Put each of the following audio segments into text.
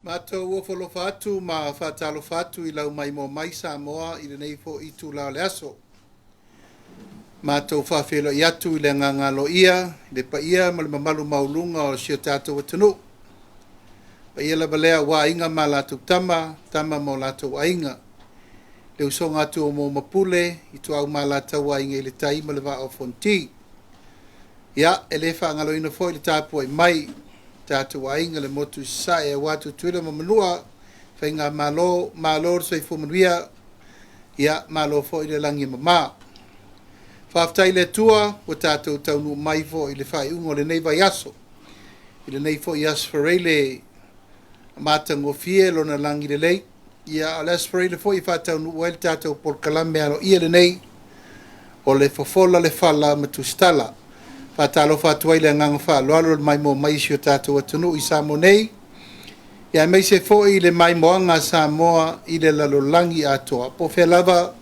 Matou ofo alofa atu ma faatalofa atu i lau maimoa mai Samoa i lenei foi itula o le aso. Matou faafeiloai atu i le agaga aloaia i le paia ma le mamalu maualuga o si o tatou atunuu. Paia lava lea aua Aiga ma latou Tama, Tama ma o latou Aiga, le usoga a Tumua ma Pule, Ituau ma Alataua, Aiga i le Tai ma le Vaa o Fonoti. Ia, e le faagaloina foi le tapuai mai tatou aiga le motu i Sasae aua Tutuila ma Manua, Faigamalo, malo le soifua manuia, ia malo foi le lagi e mama. Faafetai i le Atua ua tatou taunuu mai foi i le faaiuga o lenei vaiaso, i lenei foi Aso Faraile matagofie lona lagi lelei. Ia, o le Aso Faraile foi e faataunuu ai le tatou polokalame aloaia lenei o le Fofola le Fala ma Tusitala. Faatalofa atu ai i le agaga faaaloalo i le maimoa mai o si o tatou atunuu i Samoa nei, ia aemaise foi le maimoaga a Samoa i le lalolagi atoa. Po o fea lava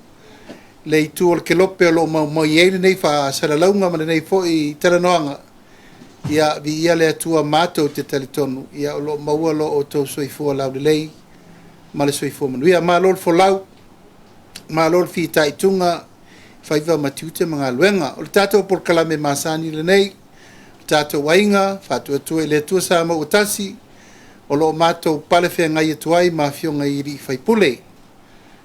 le itu o le kelope o lo o maumau ai lenei faasalalauga ma lenei foi talanoaga, ia viia le Atua matou te talitonu, ia o lo o maua lo outou soifua laulelei ma le soifua manuia. Malo le folau, malo le fitaituga, faiva ma tiute ma galuega. O le tatou polokalame masani lenei, o tatou aiga, Faatuatua i le Atua Samoa ua tasi, o lo o matou pale feagai atu ai ma afioga i alii faipule.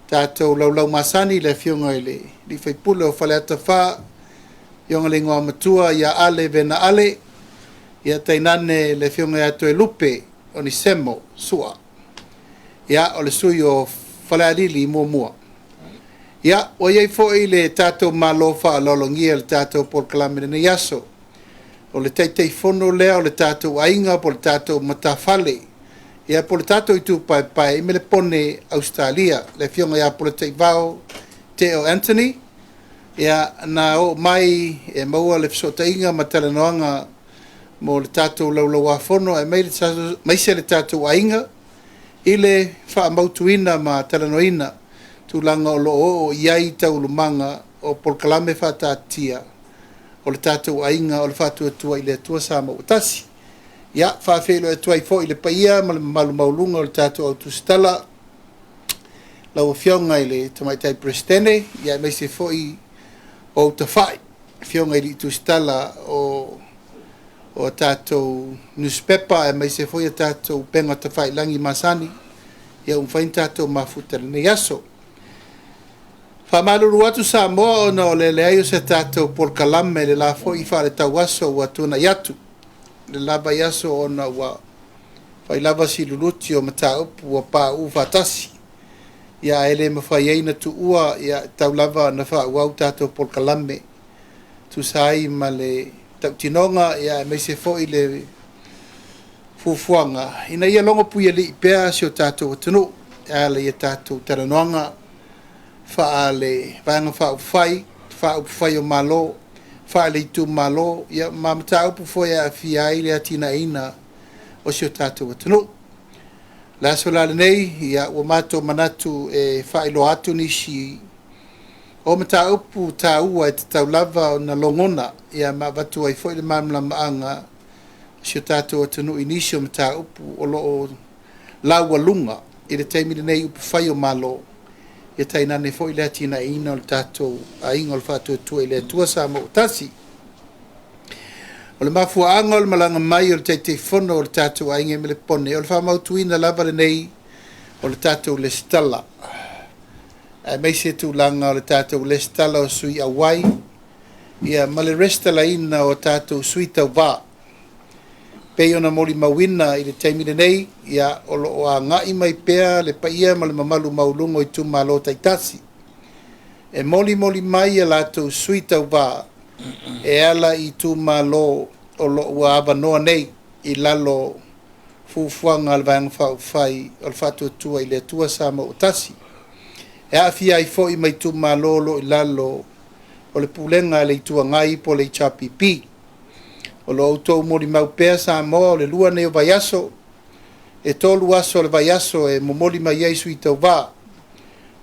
Tatou laulau masani le afioga i le alii faipule o Faleata 4, afioga i le igoa matua ia Ale Vena Ale, ia tainane le afioga ia Toelupe Onisemo Sua. Ia, o le sui o Falealili muamua. Ia, ua i ai foi le tatou malo faaaloalogia i le tatou polokalame i lenei aso. O le Taitaifono lea o le tatou aiga po o le tatou matafale, ia po o le tatou itupaepae i Melepone, Ausetalia, le afioga ia Polataivao Teo Anthony. Ia, na oo mai e maua le fesootaiga ma talanoaga mo le tatou laulauafono aemaise le tatou aiga i le faamautuina ma talanoaina tulaga o lo o oo i ai taualumaga o polokalame faataatitia o le tatou aiga o le Faatuatua i le Atua Samoa ua tasi. Ia, faafeiloai atu ai foi i le paia ma le mamalu maualuga o le tatou au tusitala, lau Afioga i le Tamaitai Peresetene, ia aemaise foi o ou tafai, afioga i alii tusitala o tatou nusipepa aemaise foi o tatou upega tafailagi masani, ia ua mafai ona tatou mafuta i lenei aso. Faamalulu atu Samoa ona o le leai o se tatou polokalame i le la foi faaletauaso ua tuanai atu le la vaiaso ona ua fai lava si luluti o mataupu ua pauu faatasi, ia ae le mafai ai ona tuua, ia tau lava ona faaauau tatou polokalame tusa ai ma le tautinoga, ia aemaise foi le fuafuaga ina ia logo puialii pea si o tatou atunuu e ala i a tatou talanoaga faale Vaega Faaupufai, Faaupufai o Malo, faale itumalo, ia ma mataupu foi e aafia ai le atinaeina o si o tatou atunuu. O le aso la lenei, ia ua matou manatu e faailoa atu nisi o mataupu taua e tatau lava ona logona, ia ma avatu ai foi le malamalamaaga o si o tatou atunuu i nisi o mataupu o lo o laualuga i le taimi lenei upufai o Malo, ia tainane foi le atinaeina o le tatou aiga o le Faatuatua i le Atua Samoa ua tasi. O le mafuaaga o le malaga mai o le Taitaifono o le tatou aiga i Melepone, o le faamautuina lava lenei o le tatou lesitala, aemaise tulaga o le tatou lesitala o sui auai, ia ma le resitalaina o tatou sui tauva. Pei ona molimauina i le taimi lenei, ia o lo o agai mai pea le paia ma le mamalu maualuga o itumalo taitasi e molimoli mai a latou sui tauva e ala i itumalo o lo o ua avanoa nei i lalo fuafuaga a le Vaega Faaupufai o le Faatuatua i le Atua Samoa ua tasi, e aafia ai foi ma itumalo o lo o i lalo o le Pulega a le Itu Agai po o le HRPP. O lo o outou molimau pea Samoa o le lua nei o vaiaso, e 3 aso o le vaiaso e momoli mai ai sui tauva,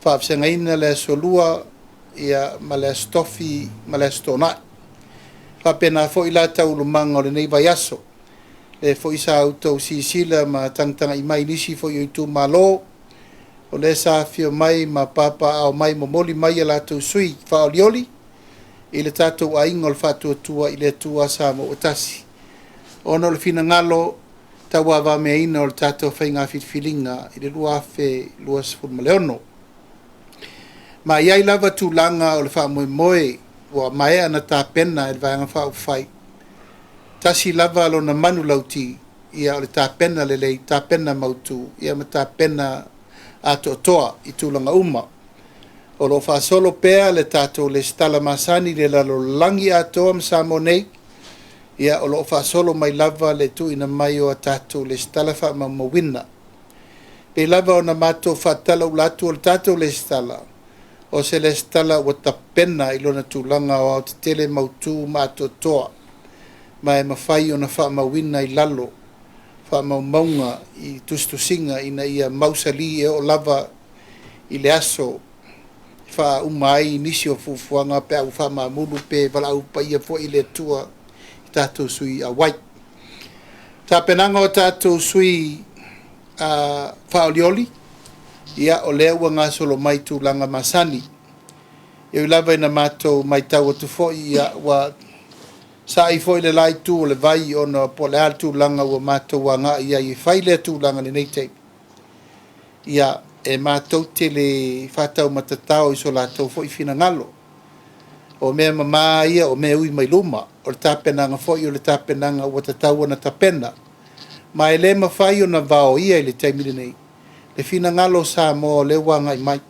faavasagaina le aso Lua, ia ma le aso Tofi ma le aso Toonai. Faapena foi la taualumaga o lenei vaiaso. Lea foi sa outou silasila ma tagatagai mai i nisi foi o itumalo, o lea sa afifio mai ma papaaao mai, momoli mai a latou sui faaolioli i le tatou aiga o le Faatuatua i le Atua Samoa ua Tasi, ona o le finagalo tauavameaina o le tatou faiga filifiliga i le 2026. Ma e i ai lava tulaga o le faamoemoe ua maea ona tapena e le Vaega Faaupufai, tasi lava lona manulauti, ia o le tapena lelei, tapena mautu, ia ma tapena atoatoa i tulaga uma. O lo o faasolo pea le tatou resitala masani i le lalolagi atoa ma Samoa nei, ia o lo o faasolo mai lava le tuuina mai o a tatou resitala faamaumauina. E pei lava ona matou faatalaula atu, o le tatou resitala, o se resitala ua tapena i lona tulaga aoaotetele, mautu ma atoatoa, ma e mafai ona faamauina i lalo faamaumauga i tusitusiga ina ia mausali e oo lava i le aso e faauma ai nisi o fuafuaga pe a ua faamaamulu pe valaau paia foi le Atua i tatou sui auai. Tapenaga o tatou sui faaolioli, ia o lea ua gasolo mai i tulaga masani. E ui lava ina matou matau atu foi, ia ua sa'i foi le la itu o le vai ona po o le a le tulaga ua matou agai i ai e fai lea tulaga i lenei taimi, ia e matou te le faataumatatao i so latou foi finagalo. O mea mama ia o mea e ui mai luma, o le tapenaga foi o le tapenaga ua tatau ona tapena, ma e le mafai ona vaoia i le taimi lenei le finagalo o Samoa o lea ua agai mai. E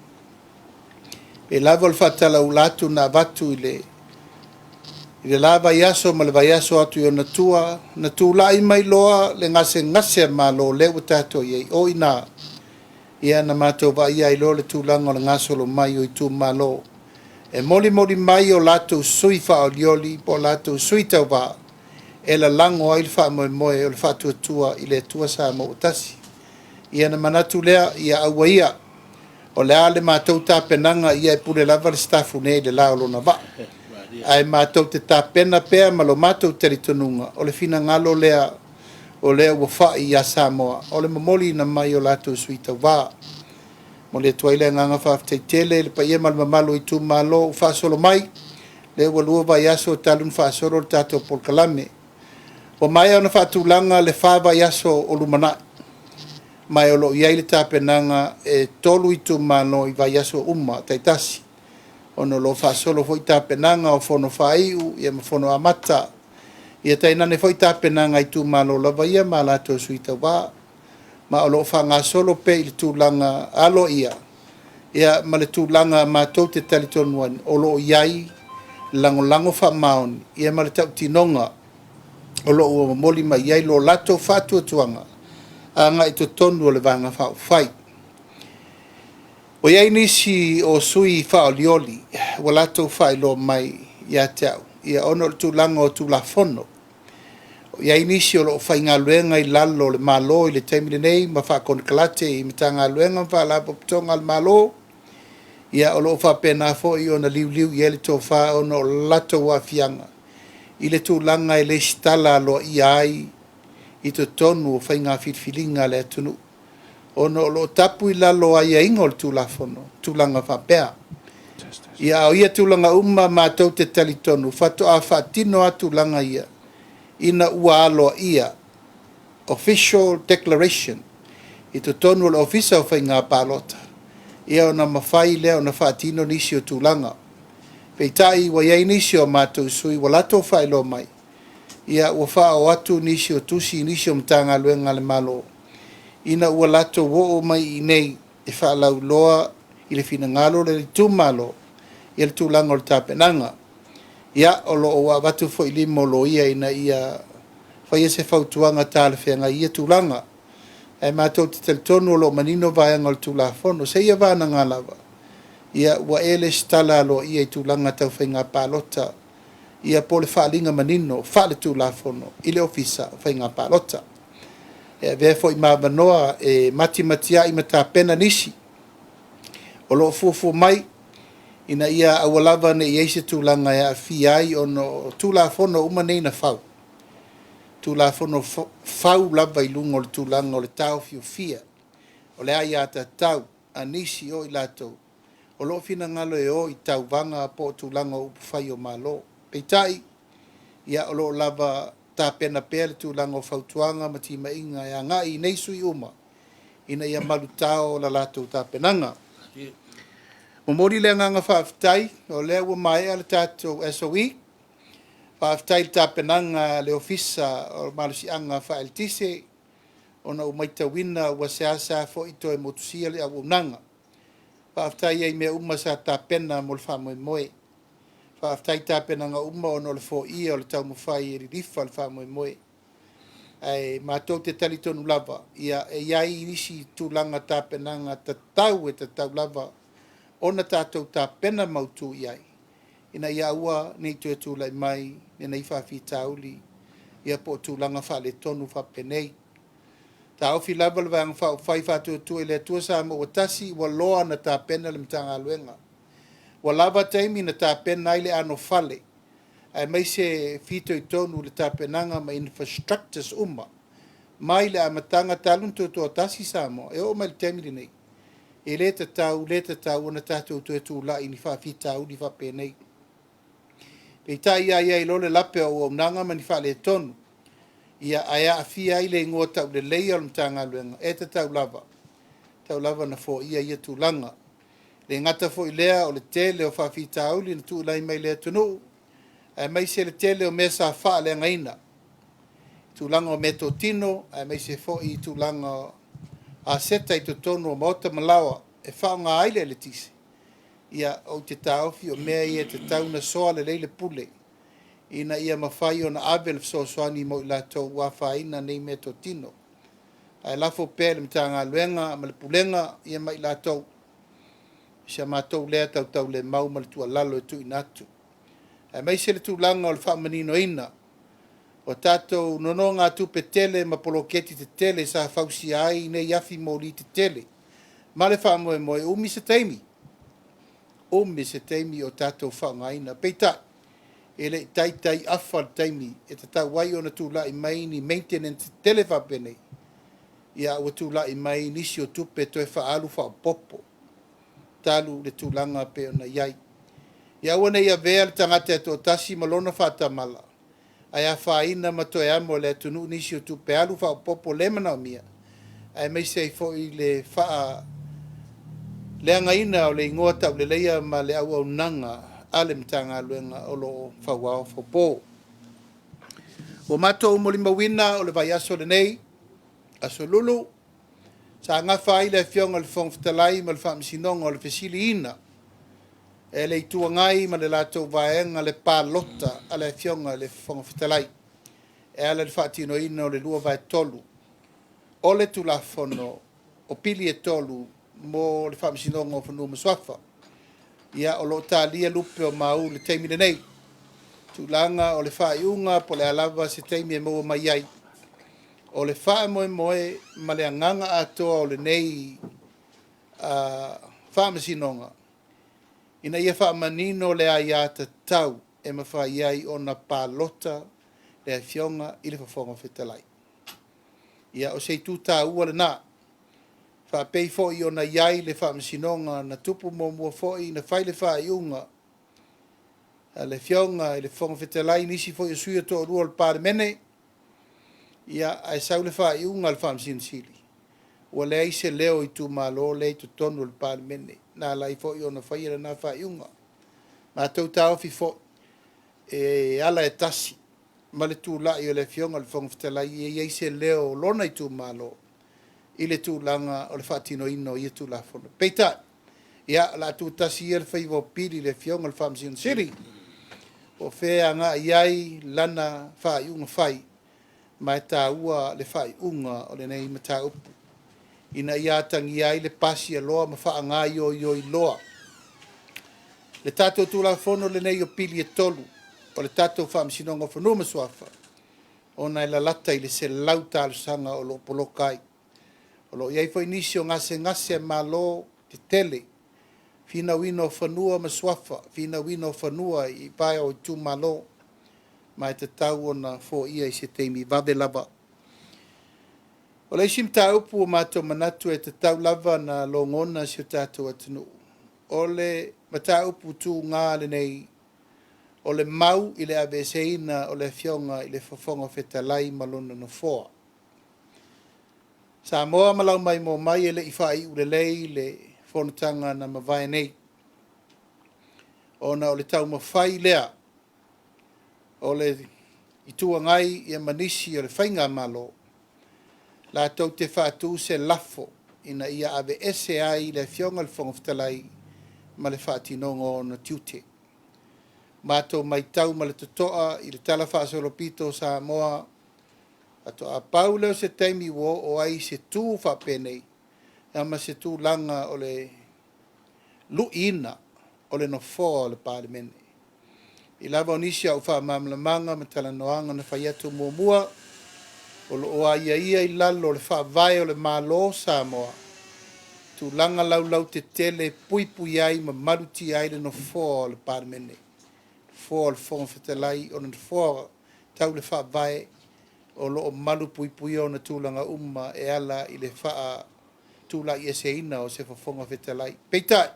pei lava o le faatalaula atu na avatu i le la vaiaso ma le vaiaso atu i ona tua, na tulai mai loa le gasegase a Malo lea ua tatou i ai, o i ina na matou vaaia ai loa le tulaga o le gasolo mai o itumalo e molimoli mai o latou sui faaolioli po o latou sui tauva e lalago ai le faamoemoe o le Faatuatua i le Atua Samoa ua Tasi. Ia ona manatu lea, ia aua ia, o le a le matou tapenaga, ia e pule lava le Sitafune i le la o lona vaa. Ae matou te tapena pea ma lo matou talitonuga, o le finagalo lea o lea ua fai ia Samoa, o le momoliina mai o latou sui tauva. Momoli atu ai le agaga faafetai tele i le paia ma le mamalu o itumalo ua faasolo mai, lea ua 2 vaiaso talu ona faasolo le tatou polokalame. Ua maea ona faatulaga le 4 vaiaso o lumanai, ma o lo o i ai le tapenaga e 3 itumalo i vaiaso uma taitasi, ona o lo o faasolo foi tapenaga o fono faaiu ma fono amata, ia tainane foi tapenaga a itumalo lava ia ma latou sui tauva. Ma o lo o faagasolo pea i le tulaga aloaia ma le tulaga matou te talitonu ai, o lo o i ai lagolago faamaoni ma le tautinoga o lo o ua momoli mai i ai lo latou faatuatuaga agai i totonu o le Vaega Faaupufai. Ua i ai nisi o sui faaolioli ua latou faailoa mai ia te au, ona o le tulaga o Tulafono. E i ai nisi o lo o faigaluega i lalo o le Malo i le taimi lenei ma faakonekarate i Matagaluega ma Faalapotopotoga a le Malo, ia o lo o faapena foi ona liuliu i ai le tofa ona o le latou aafiaga i le tulaga e resitala aloaia ai i totonu o faiga filifiliga a le atunuu, ona o lo o tapu i lalo o aiaiga o le Tulafono tulaga faapea. Ia a o ia tulaga uma matou te talitonu faatoa faatino lava tulaga ia ina ua aloaia, official declaration i totonu o le Ofisa o Faiga Palota, ia ona mafai lea ona faatino nisi o tulaga. Peitai ua i ai nisi o matou sui usufono ua latou faailoa mai, ia ua faaoo atu nisi o tusi i nisi o Matagaluega a le Malo, ina ua latou oo mai i inei e faalauiloa i le finagalo o le itumalo le tulaga o le tapenaga. Ia, o lo o ua avatu foi i lima o loia ina ia faia se fautuaga talafeagai i ia tulaga. Ae matou te talitonu o lo o manino vaega o le Tulafono, seia vagana lava ua e resitala aloaia i tulaga tau faiga palota, ia po o le faaaliga manino faale-Tulafono i le Ofisa o Faiga Palota. E avea foi ma avanoa e matimati ai ma tapena nisi o lo o fuafua mai ina ia aua lava ne i i ai se tulaga e aafia ai ona o Tulafono uma nei na fau. Tulafono fau lava i luga o le tulaga o le taofiofia o le aiatatau a nisi o i latou o lo o finagalo e o i tauvaga po o tulaga o upufai o Malo. Peitai, ia o lo o lava tapena pea le tulaga o fautuaga ma timaiga e agai i nei sui uma ina ia malutao la latou tapenaga. Momoli le agaga faafetai o lea ua maea le tatou SOE. Faafetai i le tapenaga a le Ofisa o Malosiaga Faaeletise, ona ua matauina ua seasea foi toe motusia le auaunaga. Faafetai ai i mea uma sa tapena mo le faamoemoe. Faafetai i tapenaga uma ona o le foia o le taumafai e lilifa le faamoemoe. Ae matou te talitonu lava, ia e i ai isi tulaga tapenaga tatau e tatau lava ona tatou tapena mautu i ai, ina ia aua ne i toe tulai mai lenei faafitauli ia po o tulaga faaletonu faapenei. Taofi lava le Vaega Faaupufai Faatuatua i le Atua Samoa ua Tasi, ua loa ona tapena le Matagaluega. Ua lava taimi na tapena ai le anofale, aemaise fitoitonu i le tapenaga ma infrastructures uma mai le amataga talu ona tutoatasi Samoa e oo mai i le taimi lenei. E le tatau, le tatau ona tatou toe tulai i ni faafitauli faapenei. Peitai a i ai loa le lape o auaunaga ma ni faaletonu, ia ae aafia ai le igoa tauleleia o le Matagaluega, e tatau lava, tatau lava ona foia ia tulaga. E le gata foi i lea o le tele o faafitauli na tulai mai i le atunuu, aemaise le tele o mea sa faaleagaina, tulaga o meatotino aemaise foi tulaga o aseta i totonu o maota ma laoa e faaaoga ai le eletise. Ia, ou te taofi o mea ia e tatau ona soa lelei le pule ina ia mafai ona ave le fesoasoani mo i latou ua afaina nei meatotino. Ae lafo pea i le Matagaluega ma le Pulega ia ma i latou si a matou lea tautaulemau ma le tuualalo e tuuina atu, aemaise le tulaga o le faamaninoina o tatou nonogatupe tele ma poloketi tetele sa fausia ai nei afi moli tetele, ma le faamoemoe e umi se taimi, umi se taimi o tatou faaaogaina. Peitai, e le i taitai afa le taimi e tatau ai ona tulai mai ni maintenance tetele faapenei, ia ua tulai mai nisi o tupe toe faaalu faaopoopo talu le tulaga pei ona i ai. Ia aua ne i avea le tagata e toatasi ma lona faatamala, ae afaina ma toe amo e le atunuu nisi o tupe alu faaopoopo le manaomia, aemaise ai foi le faaleagaina o le igoa tauleleia ma le auaunaga a le Matagaluega o lo o fauao faupo. Ua matou molimauina o le vaiaso lenei, Aso Lulu, sa gafa ai le Afioga i le Fofoga Fetalai ma le Faamasinoga o le fesiliina e le Itu Agai ma le latou Vaega le palota a le Afioga i le Fofoga Fetalai e ala i le faatinoina o le 2/3 o le Tulafono o Pili e 3 mo le Faamasinoga o Fanua ma Suafa. Ia, o lo o talia lupe o mau i le taimi lenei, tulaga o le faaiuga po o le a lava se taimi e maua mai ai. O le faamoemoe ma le agaga atoa o lenei Faamasinoga, ina ia faamanino le aiatatau e mafai ai ona palota le Afioga i le Fofoga Fetalai. Ia, o se itu taua lena, faapei foi ona i ai le faamasinoga na tupu muamua foi na fai le faaiuga a le Afioga i le Fofoga Fetalai, nisi foi o sui usufono e toalua o le Palemene, ia, ae sau le faaiuga a le Faamasino Sili, ua leai se leo o itumalo lea i totonu o le Palemene, na ala ai foi ona faia lena faaiuga. Matou taofi foi, e ala e tasi ma le tulai o le Afioga i le Fofoga Fetalai ia i ai se leo o lona itumalo i le tulaga o le faatinoina o ia Tulafono. Peitai, ia, o le a tuutasi ia le faiva o Pili i le Afioga i le Faamasino Sili, po o fea e agai i ai lana faaiuga fai, ma e taua le faaiuga o lenei mataupu ina ia atagia ai le pasia loa ma faagaoioi loa le tatou Tulafono lenei o Pili e 3 o le tatou Faamasinoga o Fanua ma Suafa, ona e lalata i le 100 talosaga o lo o poloka ai. O lo o i ai foi nisi o gasegase a malo tetele, finauina o fanua ma suafa, finauina o fanua i vae o itumalo. ma e tatau ona foia i se taimi vave lava. O le isi mataupu ua matou manatu e tatau lava ona logona si o tatou atunuu, o le mataupu tuga lenei o le mau i le aveeseina o le Afioga i le Fofoga Fetalai ma lona Nofoa. Samoa ma lau maimoa mai, e le i faaiu lelei le fonotaga na mavae nei, ona o le taumafai lea o le Itu Agai ma nisi o le Faigamalo latou te faatu se lafo ina ia aveese ai le Afioga i le Fofoga Fetalai ma le faatinoga o ona tiute. Matou matau ma le totoa i le talafaasolopito o Samoa, faatoa pau lea o se taimi ua oo ai se tu faapenei ma se tulaga o le luiina o le Nofoa o le Palemene. I lava o nisi o au faamalamalamaga ma talanoaga na fai atu muamua, o lo o aiaia i lalo o le Faavae o le Malo o Samoa, tulaga laulautetele e puipuia ai ma malutia ai le Nofoa o le Palemene, Nofoa o le Fofoga Fetalai, o le Nofoa tau le Faavae o lo o malupuipuia ona tulaga uma e ala i le faatulaieseina o se Fofoga Fetalai. Peitai,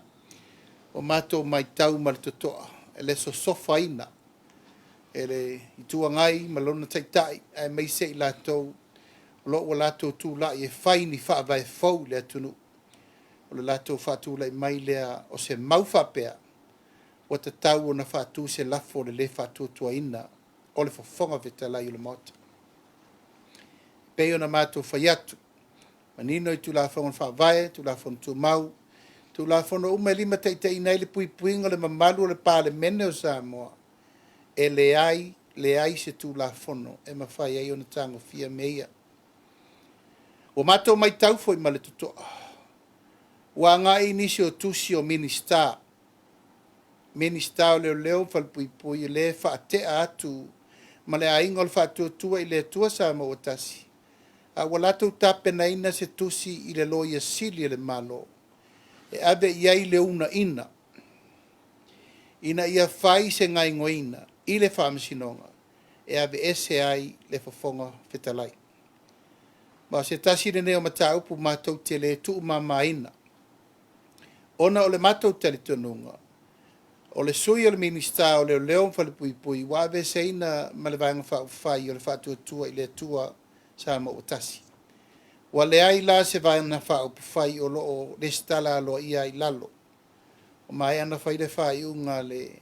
ua matou matau ma le totoa i le sosofaina e le Itu Agai ma lona Taitai aemaise i latou o lo o ua latou tulai e fai ni faavae fou i le atunuu, o le latou faatulai mai lea o se mau faapea ua tatau ona faatu se lafo o le lē faatuatuaina o le Fofoga Fetalai o le Maota. E pei ona matou fai atu, manino i Tulafono Faavae, Tulafono Tumau, Tulafono uma e limataitaiina ai le puipuiga o le mamalu o le Palemene o Samoa, e leai, leai se Tulafono e mafai ai ona tagofia mea ia. Ua matou matau foi ma le totoa, ua agai nisi o tusi o Minisita, Minisita o Leoleo ma Falepuipui, lea e faatea atu ma le Aiga o le Faatuatua i le Atua Samoa ua Tasi, a ua latou tapenaina se tusi i le Loia Sili a le Malo e ave i ai le uunaina ina ia fai se gaoioiga i le Faamasinoga e aveese ai le Fofoga Fetalai. Ma o se tasi lenei o mataupu matou te le tuumamaina, ona o le matou talitonuga, o le sui o le Minisita o Leoleo ma Falepuipui ua aveeseina ma le Vaega Faaupufai o le Faatuatua i le Atua Samoa ua Tasi. Ua leai la se Vaega Faaupufai o lo o resitala aloaia ai i lalo. Ua maea ona fai le faaiuga a le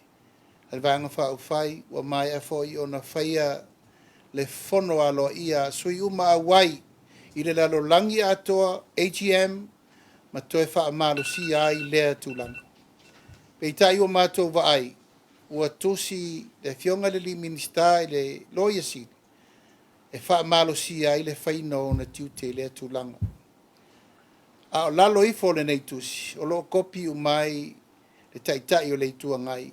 Vaega Faaupufai, ua maea foi ona faia le fono aloaia a sui uma auai i le lalolagi atoa, AGM, ma toe faamalosia ai lea tulaga. Peitai ua matou vaai, ua tusi le Afioga i le Minisita i le Loia Sili e faamalosia ai le faiga o ona tiute i lea tulaga. A o lalo ifo o lenei tusi, o lo o kopi uma ai le Taitai o le Itu Agai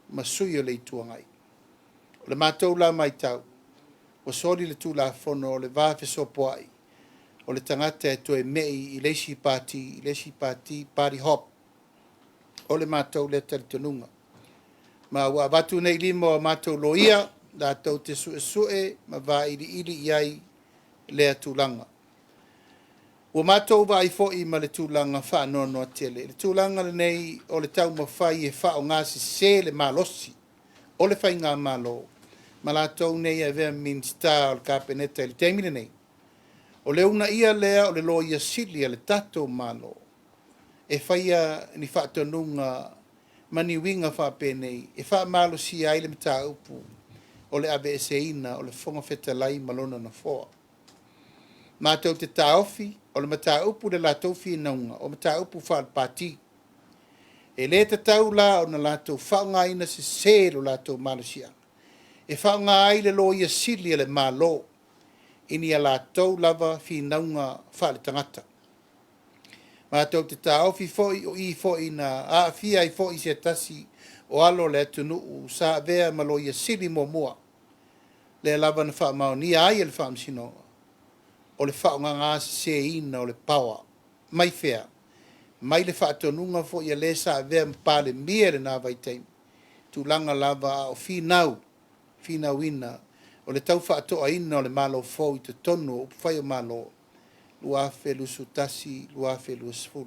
ma sui o le Itu Agai. O le matou la matau, ua soli le Tulafono o le va fesopoai o le tagata e toe mei i le isi pati, i le isi pati, party hop. O le matou lea talitonuga. Ma ua avatu nei i lima o matou loia latou te suesue ma vailiili i ai lea tulaga. Ua matou vaai foi ma le tulaga faanoanoa tele i le tulaga lenei o le taumafai e faaaoga sese le malosi o le Faigamalo ma latou nei e avea ma Minisita o le Kapeneta i le taimi lenei. O le uunaia lea o le Loia Sili a le tatou Malo e faia ni faatonuga ma ni uiga faapenei e faamalosia ai le mataupu o le aveeseina o le Fofoga Fetalai ma lona Nofoa. Matou te taofi o le mataupu i le latou finauga o mataupu faale-Pati. E le tatau la ona latou faaaogaina sese lo latou malosiaga e faaaoga ai le Loia Sili a le Malo i ni a latou lava finauga faaletagata. Matou te taofi foi o i foi na aafia ai foi se tasi o alo o le atunuu sa avea ma Loia Sili muamua, lea lava na faamaonia ai e le Faamasinoga o le faaaogaseseina o le power. Mai fea? Mai le faatonuga foi a le sa avea ma Palemia i lena vaitaimi, tulaga lava a o finau finauina o le tau faatoaina o le Malo fou i totonu o upufai o Malo 2021/2020.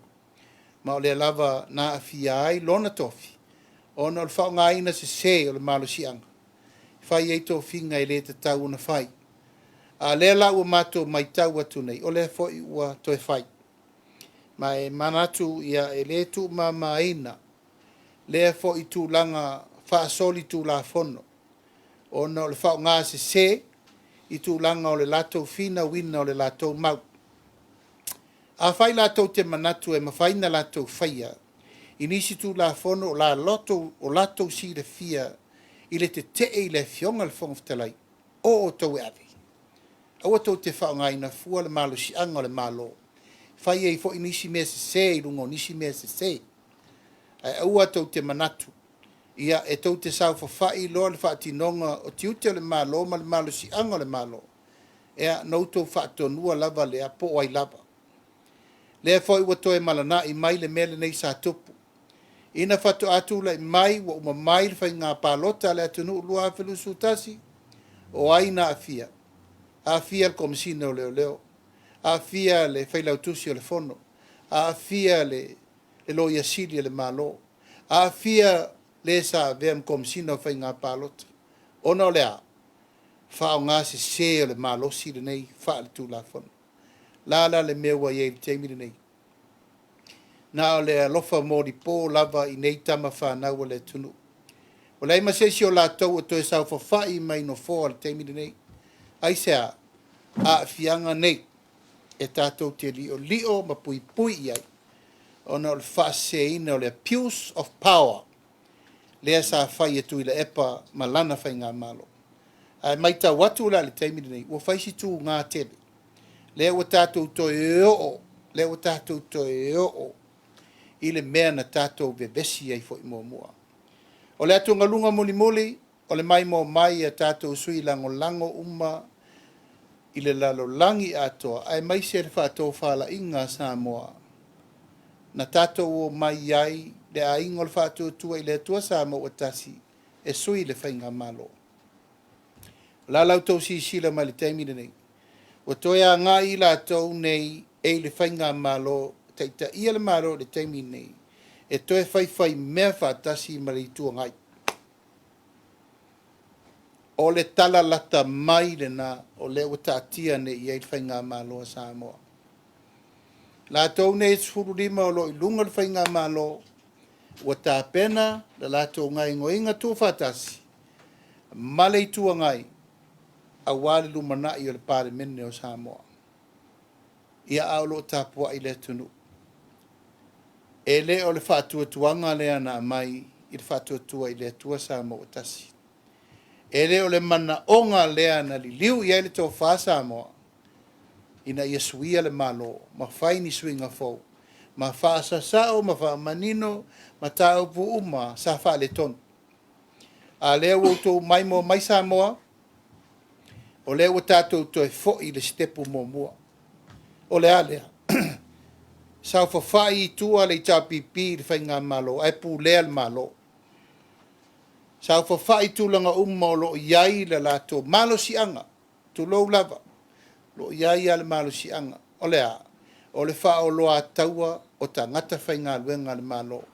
Ma o lea lava na aafia ai lona tofi ona o le faaaogaina sese o le malosiaga e fai ai tofiga e le tatau ona fai. A o lea la ua matou matau atu nei, o lea foi ua toe fai. Ma e manatu ia e le tuumamaina lea foi tulaga faasolitulafono ona o le faaaoga sese i tulaga o le latou finauina o le latou mau. Afai latou te manatu e mafai ona latou faia i nisi Tulafono o latou silafia i le tetee i le Afioga i le Fofoga Fetalai, o outou e ave. Aua tou te faaaogaina fua le malosiaga o le Malo e fai ai foi nisi mea sese i luga o nisi mea sese. Ae aua tou te manatu ia e tou te saofafai loa i le faatinoga o tiute o le Malo ma le malosiaga o le Malo, ia ona outou faatonua lava lea po o ai lava. Lea foi ua toe malanai mai le mea lenei sa tupu ina faatoa tulai mai ua uma mai le faiga palota a le atunuu 2021, o ai na aafia? Aafia le Komesina o Leoleo, aafia le Failautusi o le Fono, aafia le Loia Sili a le Malo, aafia le sa avea ma Komesina o Faiga Palota. Ona o le a? Faaaoga sese o le malosi lenei faaletulafono. O le a la le mea ua i ai i le taimi lenei? Na o le alofa molipo lava i nei tama fanau a le atunuu. Ua leai ma se isi o latou o toe saofafai mai nofoa i le taimi lenei. Aisea? Aafiaga nei e tatou te liolio ma puipui i ai ona o le faaseseina o le abuse of power lea sa fai e Tuilaepa ma lana faigamalo. Ae matau atu la i le taimi lenei, ua fai si tuga tele. Lea ua tatou toe oo, lea ua tatou toe oo i le mea na tatou vevesi ai foi muamua. O le atugaluga mulimuli, o le maimoa mai a tatou sui lagolago uma i le lalolagi atoa, aemaise le faatofalaiga a Samoa na tatou omai ai le Aiga o le Faatuatua i le Atua Samoa ua Tasi e sui le Faigamalo. O le a la outou silasila mai i le taimi lenei? Ua toe agai i latou nei e i le Faigamalo taitaia le Malo i le taimi lenei e toe faifaimea faatasi ma le Itu Agai. O le tala lata mai lena o lea ua taatia nei i ai le Faigamalo a Samoa. Latou nei e 15 o lo o i luga o le Faigamalo, ua tapena le latou gaoioiga tuufaatasi ma le Itu Agai aua le lumanai o le Palemene o Samoa. Ia, a o lo o tapuai le atunuu. E le o le faatuatuaga lea na aumai i le faatuatua i le Atua Samoa ua Tasi. E le o le manaoga lea na liliu i ai le tofa Samoa ina ia suia le Malo ma fai ni suiga fou ma faasasao ma faamanino mataupu uma sa faaletonu. A lea ua outou maimoa mai Samoa, o lea ua tatou toe foi i le sitepu muamua. O le a lea? Saofafai i tua le HRPP i le Faigamalo ae pulea le Malo. Saofafai i tulaga uma o lo o i ai le latou malosiaga, tulou lava, o lo o i ai lava le malosiaga. O le a? O le faaoloataua o tagata faigaluega a le Malo,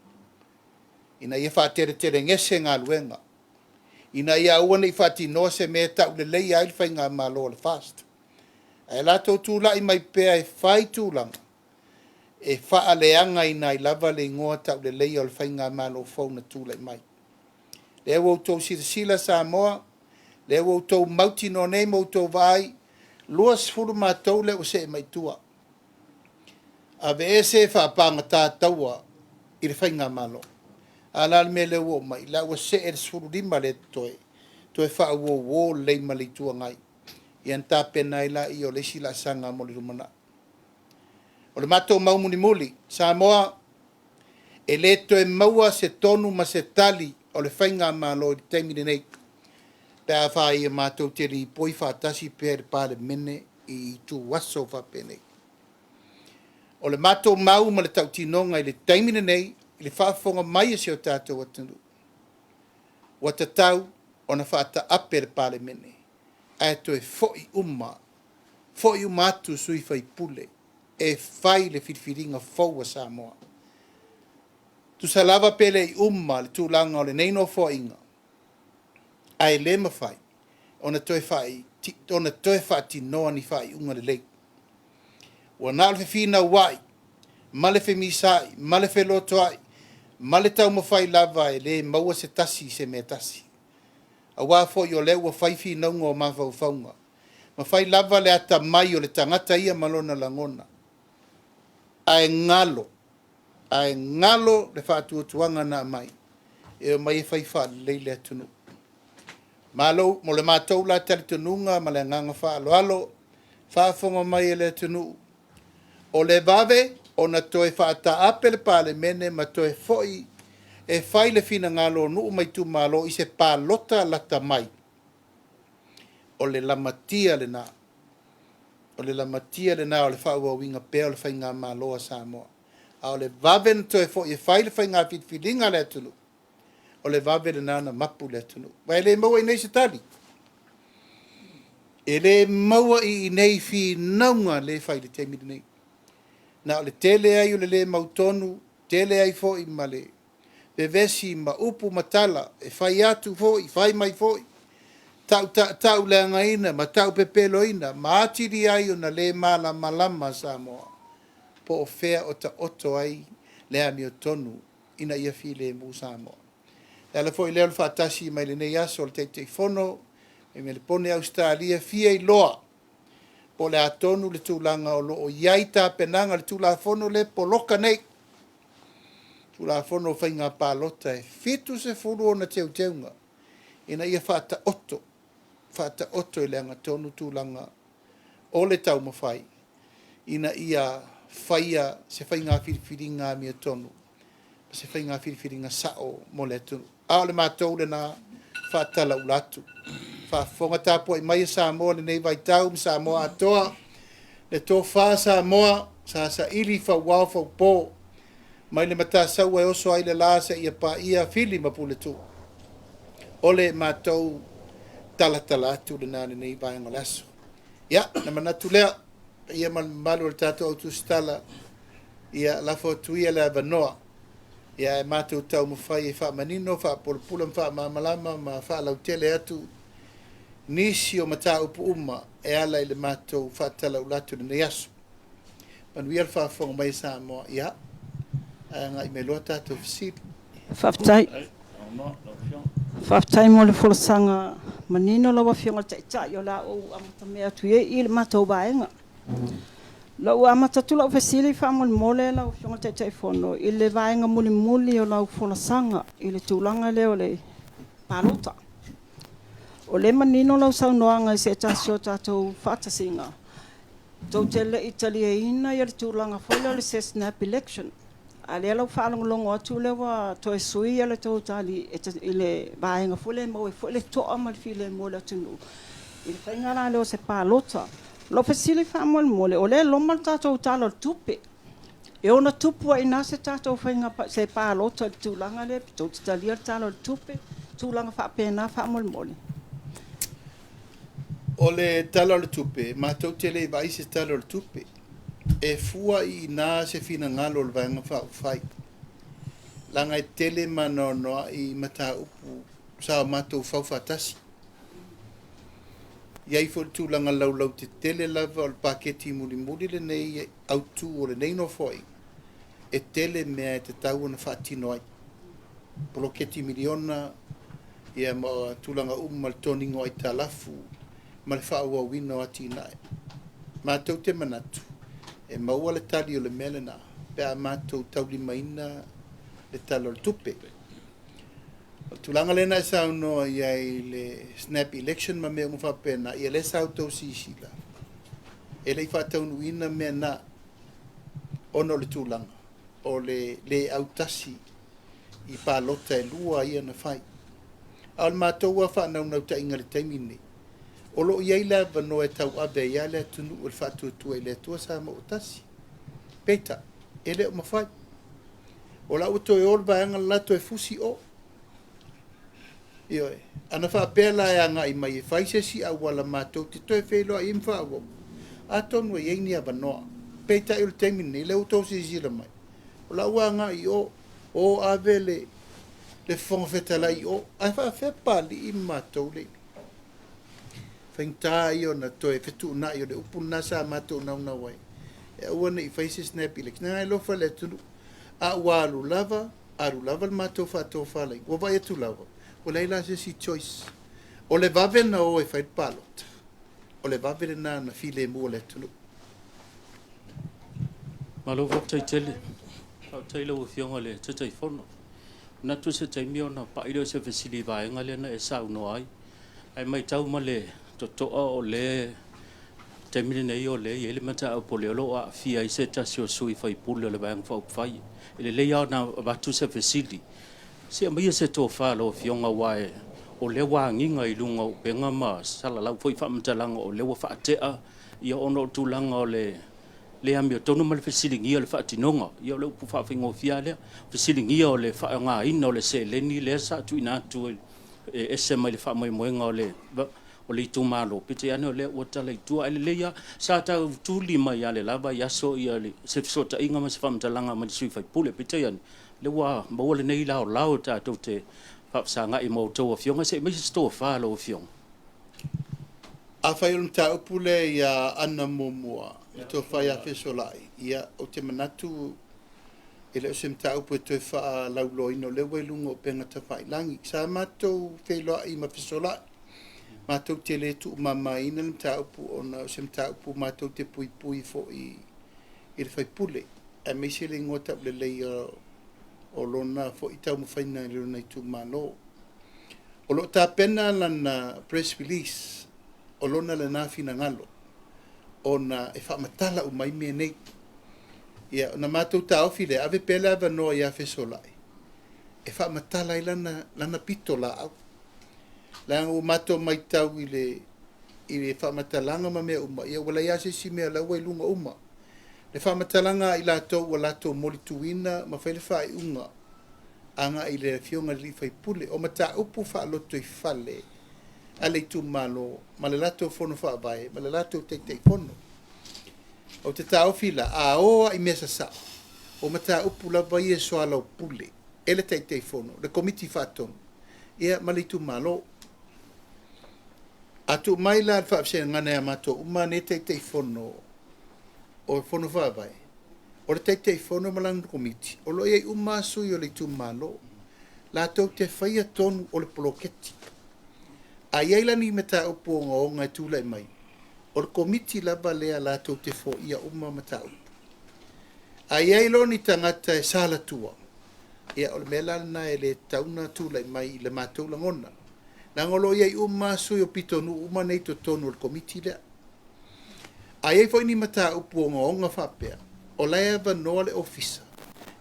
ina ia faateletelegese galuega, ina ia aua ne i faatinoa se mea e tauleleia ai le Faigamalo a le FAST, ae latou tulai mai pea e fai tulaga e faaleagaina ai lava le igoa tauleleia o le Faigamalo fou na tulai mai. Lea ua outou silasila Samoa, lea ua outou mautinoa nei ma outou vaai, 20 matou lea ua see mai i tua, aveese faapagata taua i le Faigamalo. A o le a le mea lea ua oo mai? O la ua see le 15 lea e totoe, toe faauouo lelei ma le Itu Agai, ia ona tapena ai lea o le isi laasaga mo le lumanai. O le matou mau mulimuli, Samoa, e le toe maua se tonu ma se tali o le Faigamalo i le taimi lenei pe afai matou te lipoi faatasi pea i le Palemene i ituaso faapenei. O le matou mau ma le tautinoga i le taimi lenei i le faafofoga mai a si o tatou atunuu, ua tatau ona faataape le Palemene ae toe foi uma, foi uma atu sui faipule e fai le filifiliga fou a Samoa. Tusa lava pe le i uma le tulaga o lenei Nofoaiga, ae le mafai ona toe faatinoa ni faaiuga lelei. Ua na o le fefinauai ma le femisaai ma le felotoai ma le taumafai lava e le maua se tasi i se mea tasi. Aua foi o lea ua fai finauga o mafaufauga, ma fai lava le atamai o le tagata ia ma lona lagona, ae galo, ae galo le faatuatuaga na aumai e omai e fai faalelei le atunuu. Malo, mo le matou la talitonuga ma le agaga faaaloalo, faafofoga mai e le atunuu, o le vave ona toe faataape le Palemene ma toe foi e fai le finagalo o nuu ma itumalo i se palota lata mai, o le lamatia lena. O le lamatia lena o le faaauauina pea o le faigamalo a Samoa. A o le vave ona toe foi e fai le faiga filifiliga a le atunuu, o le vave lena ona mapu le atunuu. Aua e le maua i inei se tali. E le maua i inei finauga lea e fai i le taimi lenei. Na o le tele ai o le le mautonu, tele ai foi ma le vevesi ma upu ma tala e fai atu foi fai mai foi, tauleagaina ma taupepeloina ma atili ai ona le malamalama Samoa po o fea o taoto ai le amiotonu ina ia filemu Samoa. O le ala foi lea o le faatasi mai i lenei aso o le Taitaifono i Melepone Ausetalia, fia iloa po o le a tonu le tulaga o lo o i ai tapenaga o le Tulafono lea e poloka nei, Tulafono o Faiga Palota e 70 ona teuteuga ina ia faataoto, faataoto i le agatonu tulaga o le taumafai ina ia faia se faiga filifiliga amiotonu, se faiga filifiliga sao mo le atunuu. A o le matou lena faatalaula atu. Faafofoga tapuai mai a Samoa i lenei vaitau ma Samoa atoa, le tofa Samoa sa saili fauao faupo mai le Matasaua e oso ai le la seia paia Fili ma Puletuu. O le matou talatala atu lena i lenei vaega o le aso. Ia, ona manatu lea, paia ma le mamalu o le tatou au tusitala, ia lafo atu ia le avanoa, ia ae matou taumafai e faamanino, faapulapula ma faamalamalama ma faalautele atu nisi o mataupu uma e ala i le matou faatalaula atu i lenei aso. Manuia le faafofoga mai a Samoa, ia, ae agai mai loa tatou fesili. Faafetai. Faafetai mo le folasaga manino lau Afioga i le Taitai, o le a ou amatamea atu ai i le matou vaega. La ua amata atu lau fesili faamolemole lau Afioga i le Taitaifono i le vaega mulimuli o lau folasaga i le tulaga lea o le palota. O lea e manino lau saunoaga i se tasi o tatou faatasiga, tou te le i taliaina le tulaga foi lea o le snap election. A o lea la ua faalogologo atu o lea ua toe sui le tou tali i le vaega foi lea e maua ai foi le toa ma le filemu o le atunuu i le faiga la lea o se palota. O lau fesili faamolemole, o lea e loma le tatou Tala o le Tupe, e ono tupu ai i ina se tatou faiga se palota i le tulaga lea pe tou te talia le Tala o le Tupe, tulaga faapena faamolemole. O le Tala o le Tupe, matou te le i vaai i se Tala o le Tupe. E fua i ina se finagalo o le Vaega Faaupufai, leaga e tele ma anoanoai mataupu sa o matou fau faatasi. E i ai foi le tulaga laulautetele lava o le paketi mulimuli lenei autu o lenei Nofoaiga, e tele mea e tatau ona faatino ai. Poloketi miliona ia ma tulaga uma le totogina o aitalafu ma le faaauauina o atinae. Matou te manatu e maua le tali o le mea lena pe a matou taulimaina le Tala o le Tupe. O le tulaga lea na e saunoa i ai i le snap election ma mea uma faapena, ia lea sa outou silasila, e le i faataunuuina mea na ona o le tulaga o le le autasi i palota e lua ia na fai. A o le matou lava faanaunautaiga i le taimi lenei, o lo o i ai le avanoa e tauave ai lava le atunuu e le Faatuatua i le Atua Samoa ua Tasi. Peitai, e le o mafai. O la ua toe o le vaega le la toe fusi o. Ioe. Ana faapea la e agai mai e fai se isi auala matou te toe feiloai ai ma faaauau, atonu e i ai ni avanoa. Peitai o le taimi lenei, lea ua outou silasila mai, o la ua agai i o, o ave le le Fofoga Fetalai i o, ae faafefea Papalii ma matou le faigata ia ona toe fetuunai o le upu lena sa matou naunau ai, e aua ne i faia se snap election. Leaga e alofa i le atunuu. A ua alu lava, alu lava le matou faatofalaiga, ua vaai atu lava, ua leai la se isi choice. O le vave na o e fai le palota, o le vave lena na filemu o le atunuu. Malo faafetai tele. Faafetai i lau Afioga i le Taitaifono. Manatu o se taimi ona pai lea o se fesili i vaega lea na e saunoa ai. Ae matau ma le totoa o le taimi lenei o lea e i ai le mataupu o lea o lo o aafia ai se tasi o sui usufono o le Vaega Faaupufai. E lelei lava ona avatu se fesili, se i aumaia se tofa a lau Afioga aua o lea ua agiga i luga o upega ma salalau foi faamatalaga o lea ua faatea ona o le tulaga o le le amiotonu ma le fesiligia o le faatinoga. Ia o le upu faafaigofie lava lea, fesiligia o le faaaogaina o le seleni lea sa tuuina atu e ese mai le faamoemoega o le itumalo, peitai ane o lea ua tala i tua. Ae lelei lava, sa tau tuli mai lava i le la vaiaso se fesootaiga ma se faamatalaga ma le sui usufono, peitai ane, o lea ua maua lenei laolao tatou te faafesagai ma outou afioga, se i aumai se tofa a lau Afioga. Afai o le mataupu lea ia Ana muamua, le tofa ia Fesolai, ia, ou te manatu e le o se mataupu e toe faalauiloaina o lea ua i luga o upega tafailagi. Sa matou feiloai ma Fesolai, matou te le tuumamaina le mataupu ona o se mataupu matou te puipui foi i le faipule, aemaise le igoa tauleleia o lona foi taumafaiga i lona itumalo. O lo o tapena lana press release o lona lena finagalo ona e faamatala uma ai mea nei. Ia, ona matou taofi lea, ave pea le avanoa ia Fesolai e faamatala ai lana, lana pito laau. Leaga ua matou matau i le, i le faamatalaga ma mea uma, ia ua leai lava se isi mea o la ua i luga uma. Le faamatalaga a i latou ua latou molituina ma fai le faaiuga agai i le Afioga i le sui usufono, o mataupu faalotoifale a le itumalo ma le latou fono faavae ma le latou Taitaifono. Ou te taofi la, a o lava i mea sasao, o mataupu lava ia e soalaupule e le Taitaifono, le Komiti Faatonu, ia ma le itumalo. A tuu mai la le faafesegana ia matou uma nei Taitaifono o Fono Faavae, o le Taitaifono ma lana Komiti, o lo o i ai uma lava sui o le itumalo, latou te faia tonu o le poloketi. A i ai la ni mataupu ogaoga e tulai mai, o le Komiti lava lea latou te foia uma mataupu. A i ai loa ni tagata e salatua, ia o le mea la lena e le tatau ona tulai mai i le matou lagona. Leaga o lo o i ai uma lava sui o pitonuu uma nei i totonu o le Komiti lea. A i ai foi ni mataupu ogaoga faapea, o la e avanoa le Ofisa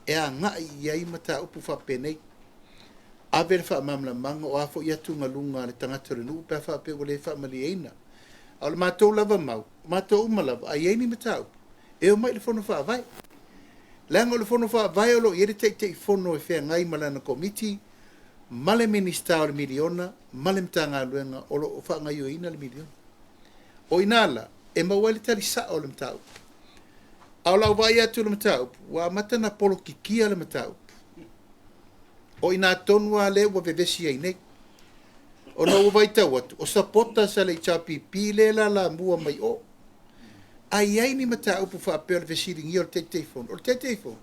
e agai i ai mataupu faapenei. Ave le faamalamalamaga o a foi atugaluga a le tagata o le nuu pe a faapea ua le faamalieina. A o le matou lava mau, o matou uma lava, a i ai ni mataupu, e omai i le Fono Faavae. Leaga o le Fono Faavae o lo o i ai le Taitaifono e feagai ma lana Komiti ma le Minisita o le miliona ma le Matagaluega o lo o faagaoioiina le miliona. O i ina la e maua ai le tali sao o le mataupu. A o lau vaai atu i le mataupu, ua amata ona polokikia le mataupu. O i ina tonu lava lea ua vevesi ai nei. Ona ua vaitau atu, o supporters a le HRPP lea e lalamua mai o. A i ai ni mataupu faapea o le fesiligia o le Taitaifono, o le Taitaifono,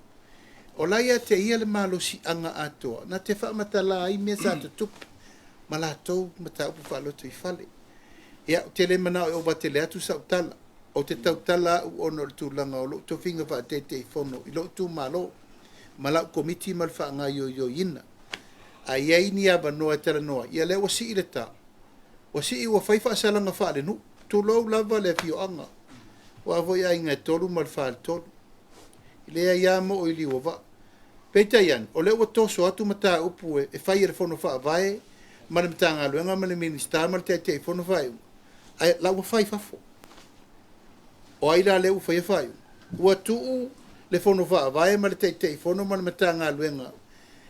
o la e ia te ia le malosiaga atoa na te faamatala ai mea sa tutupu ma latou mataupu faalotoifale. Ia, ou te le manao e ova tele atu sau tala. Ou te tautala au ona o le tulaga o lou tofiga faa-Taitaifono i lou itumalo ma lau Komiti ma le faagaoioiina. A i ai ni avanoa e talanoa ai, ia lea ua sii le ta, ua sii ua fai faasalaga faalenuu, tulou lava le afioaga, aua foi aiga e tolu ma le faletolu. E leai lava moo i liuavaa. Peitai ane, o lea ua toso atu mataupu e fai e le Fono Faavae ma le Matagaluega ma le Minisita ma le Taitaifono faaiuga, ae la ua fai i fafo. O ai la lea ua faia faaiuga? Ua tuu le Fono Faavae ma le Taitaifono ma le Matagaluega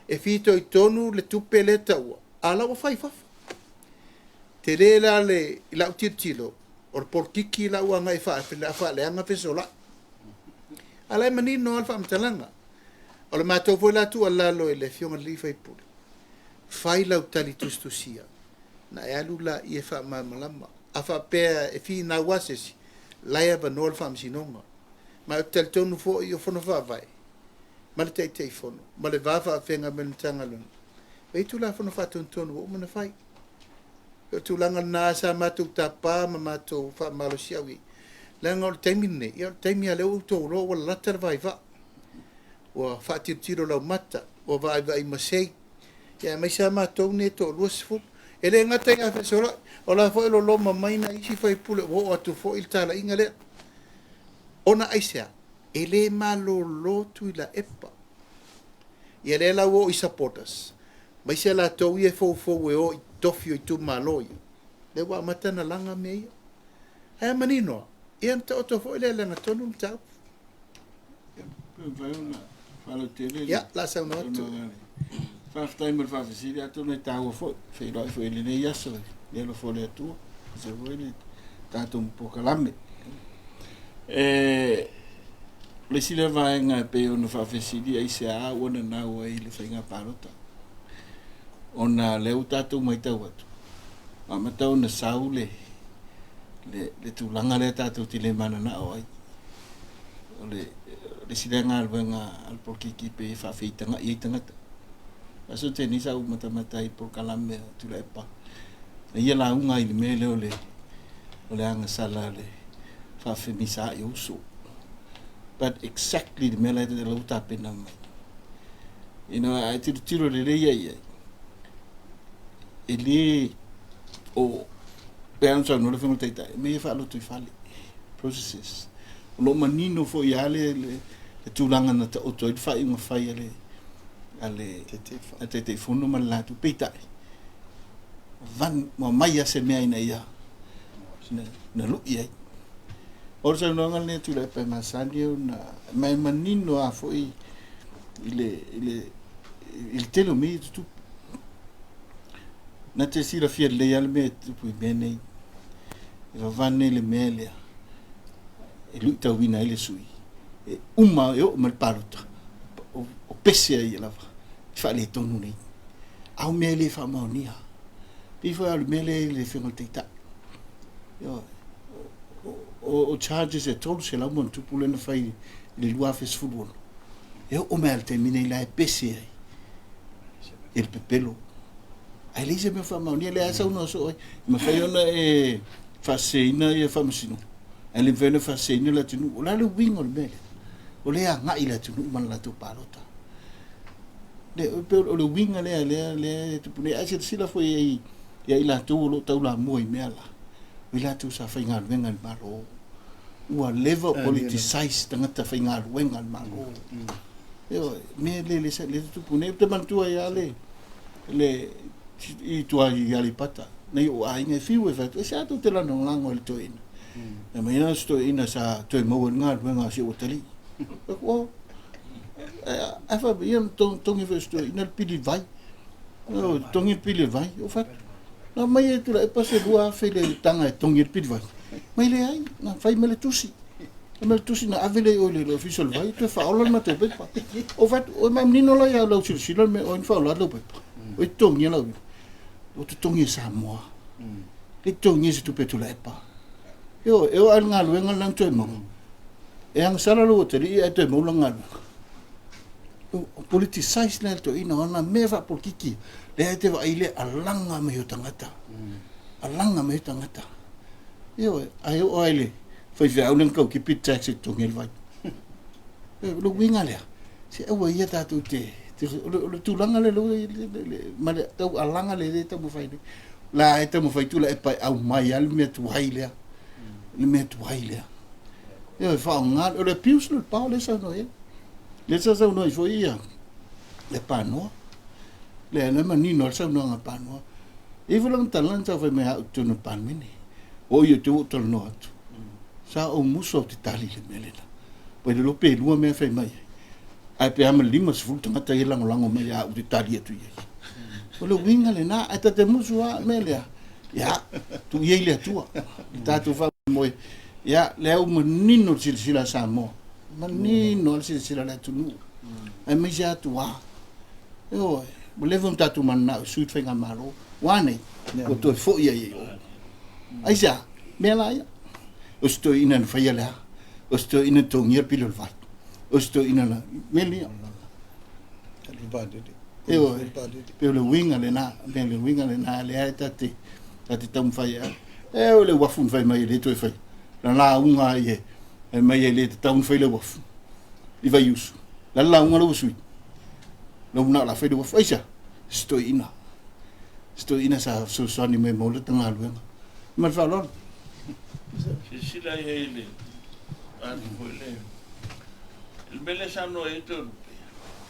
e fitoitonu le tupe lea e taua. A o la ua fai i fafo. Tele la le, i lau tilotilo, o le polokiki la ua agai e faaleaga fesola'i. A o la e manino lava le faamatalaga. O le matou foi la tuualalo i le Afioga i le sui usufono, fai lau tali tusitusia, ona e alu lea e faamalamalama. A faapea e finau lava se isi, o la e avanoa le Faamasinoga. Ma ou te talitonu foi o Fono Faavae ma le Taitaifono ma le va faafeagai ma le Matagaluega, e i ai Tulafono Faatonutonu ua uma ona fai. O le tulaga lena sa matou tapa ma matou faamalosiau i ai, leaga o le taimi lenei, ia o le taimi lava lea ua outou iloa ua lalata le vaivaa, ua faatilotilo laumata, ua vaaivaai masei, aemaise lava matou nei e toa-20. E le gata ia Fesolai, o la foi e loloma mai nai isi sui usufono ua oo atu foi le talaiga lea. Ona aisea? E le malolo Tuilaepa. Ia lea la ua oo i supporters, aemaise latou ia e foufou e o i tofi o itumalo ia, lea ua amata ona laga mea ia. Ae a manino lava, ia ona taoto foi lea i le lagatonu le mataupu. Ia, pe mafai ona faalautele le Ia, o le a saunoa atu. saunoaga a le Faafetai mo le faafesili, atonu e taua foi, feiloai foi i lenei aso i le alofa o le Atua, aemaise foi le tatou polokalame. E, o le isi lea vaega e pei ona faafesili aisea ua nanau ai le faiga palota, ona o lea ua tatou matau atu, ua amata ona sau le, le, le tulaga lea tatou te le mananao ai. O le, le isi lea galuega a le polokiki pei e faafeitagai ai tagata. Aso te nei sa ou matamata ai i polokalame a Tuilaepa. Na ia lauga ai i le mea lea o le, o le agasala le faafemisaai o uso. But exactly le mea la e lau tapena mai. You know, a e tilotilo lelei ai ai, e le o pe ana saunoa le Afioga i le Taitai, mea ia faalotoifale, processes. O lo o manino foi lava le, le, le tulaga na taoto ai le faaiuga fai a le, a le a Taitaifono ma le latou. Peitai, van, ua mai lava se mea ina ia na, na lui ai. O le saunoaga lenei a Tuilaepa e masani ona ma e manino lava foi i le, i le, i le tele o mea ia e tutupu. Na te silafia lelei lava le mea e tutupu i mea nei. E vavane le mea lea e luitauina ai le sui. E uma e oo mai le palota, o, o pese ai ia lava i faaletonu nei. A o mea e le faamaonia. Pei foi lava o le mea lea i le Afioga i le Taitai. Ioe. O, o charges e 300 ma ona tupu lea na fai i le 2016. E oo mai lava i le taimi nei la e pese ai e le pepelo. Ae leai se mea faamaonia, lea lava saunoa soo ai. E mafai ona e faaseseina ia faamasinoga, ae le mafai ona faaseseina le atunuu. O le a le uiga o le mea lea? O lea e agai le atunuu ma le latou palota. Le, pei o le uiga lea, lea, lea e tupu nei. Ae silasila foi i ia i latou o lo o taulamua i mea la, o i latou sa faigaluega i le Malo. Ua leva politicize tagata faigaluega a le Malo. Ioe, mea le le le tupu nei. Ou te manatua ai lava le, le i tua i Aleipata, nai ou aiga e fiu e fai atu, e se a tou te lagolago i le toeaina. E mai na o se toeaina sa toe maua i le galuega a si ou atalii. Fai atu, oh, ae fai mai, ia na togi foi e se toeaina le pili vai. O, togi le pili vai. Ou fai atu, na aumai e Tuilaepa se 2000 i le taga e togi ai le pili vai. Mai leai, na fai mai le tusi. Fai mai le tusi na ave lea i o i le ofisa o le vai, toe faaola le matou pepa. Ou fai atu, oi manino la ia lau silasila le mea o ai na faaola atu lau pepa. O ai totogia lau o totogi e Samoa. Le totogia se tupe a Tuilaepa. Ioe, e oo lava i le galuega lena na toe maua. E agasala lou atalii ae toe maua lana galuega. O politicize lea le toeaina, o ana mea faapolokiki, lea e te vaai le alaga mai o tagata. Alaga mai o tagata. Ioe, ae oo lava i le faifeau lea na tau tipi le tax e totogi ai le vai. O le uiga lea, se aua ia tatou te, o le tulaga lea ma le tau alaga lea e taumafai nei. La e taumafai Tuilaepa e aumai lava le mea tuai lea. Le mea tuai lea. Ioe, faaaoga, o le abuse o le power lea e saunoa i ai. Lea sa saunoa ai foi ia le Panoa. Lea e manino lava le saunoaga a Panoa. E i ai foi lana tala na tau fai mai au i totonu o le Palemene. O ia te ou talanoa atu. Sa ou musu au te tali i le mea lena. Ua le iloa pe lua mea fai mai ai. Ae pe a ma le 50 tagata ia lagolago mai a ou te tali atu i ai. O le uiga lena, ae ta te musu lava, o le mea lea, ia, tuu ia i le Atua, i tatou faamoemoe, ia, lea ua manino le silasila a Samoa, manino lava le silasila a le atunuu, aemaise atu lava, ioe, ua leva ona tatou mananao e sui le faigamalo, ua a nei? Ua toe foi ai i o. Aisea? Mea la ia. O si toeaina na faia le a? O si toeaina na togia le pili o le vai. O si toeaina na... Mea ia. Ioe, pei o le uiga lena, pei o le uiga lena lea e ta te, ta te taumafai ai. E o le uafu na fai mai e le toe fai. Na lauga ai e, fai mai e le tatau ona fai le uafu i Vaiusu. La le lauga la ua sui. La ua manao o le a fai le uafu. Aisea? Si toeaina. Si toeaina sa fesoasoani mai mo le galuega. Ma le faaaloalo. Silasila i ai i le atu foi le i le mea lea e saunoa i ai Toelupe,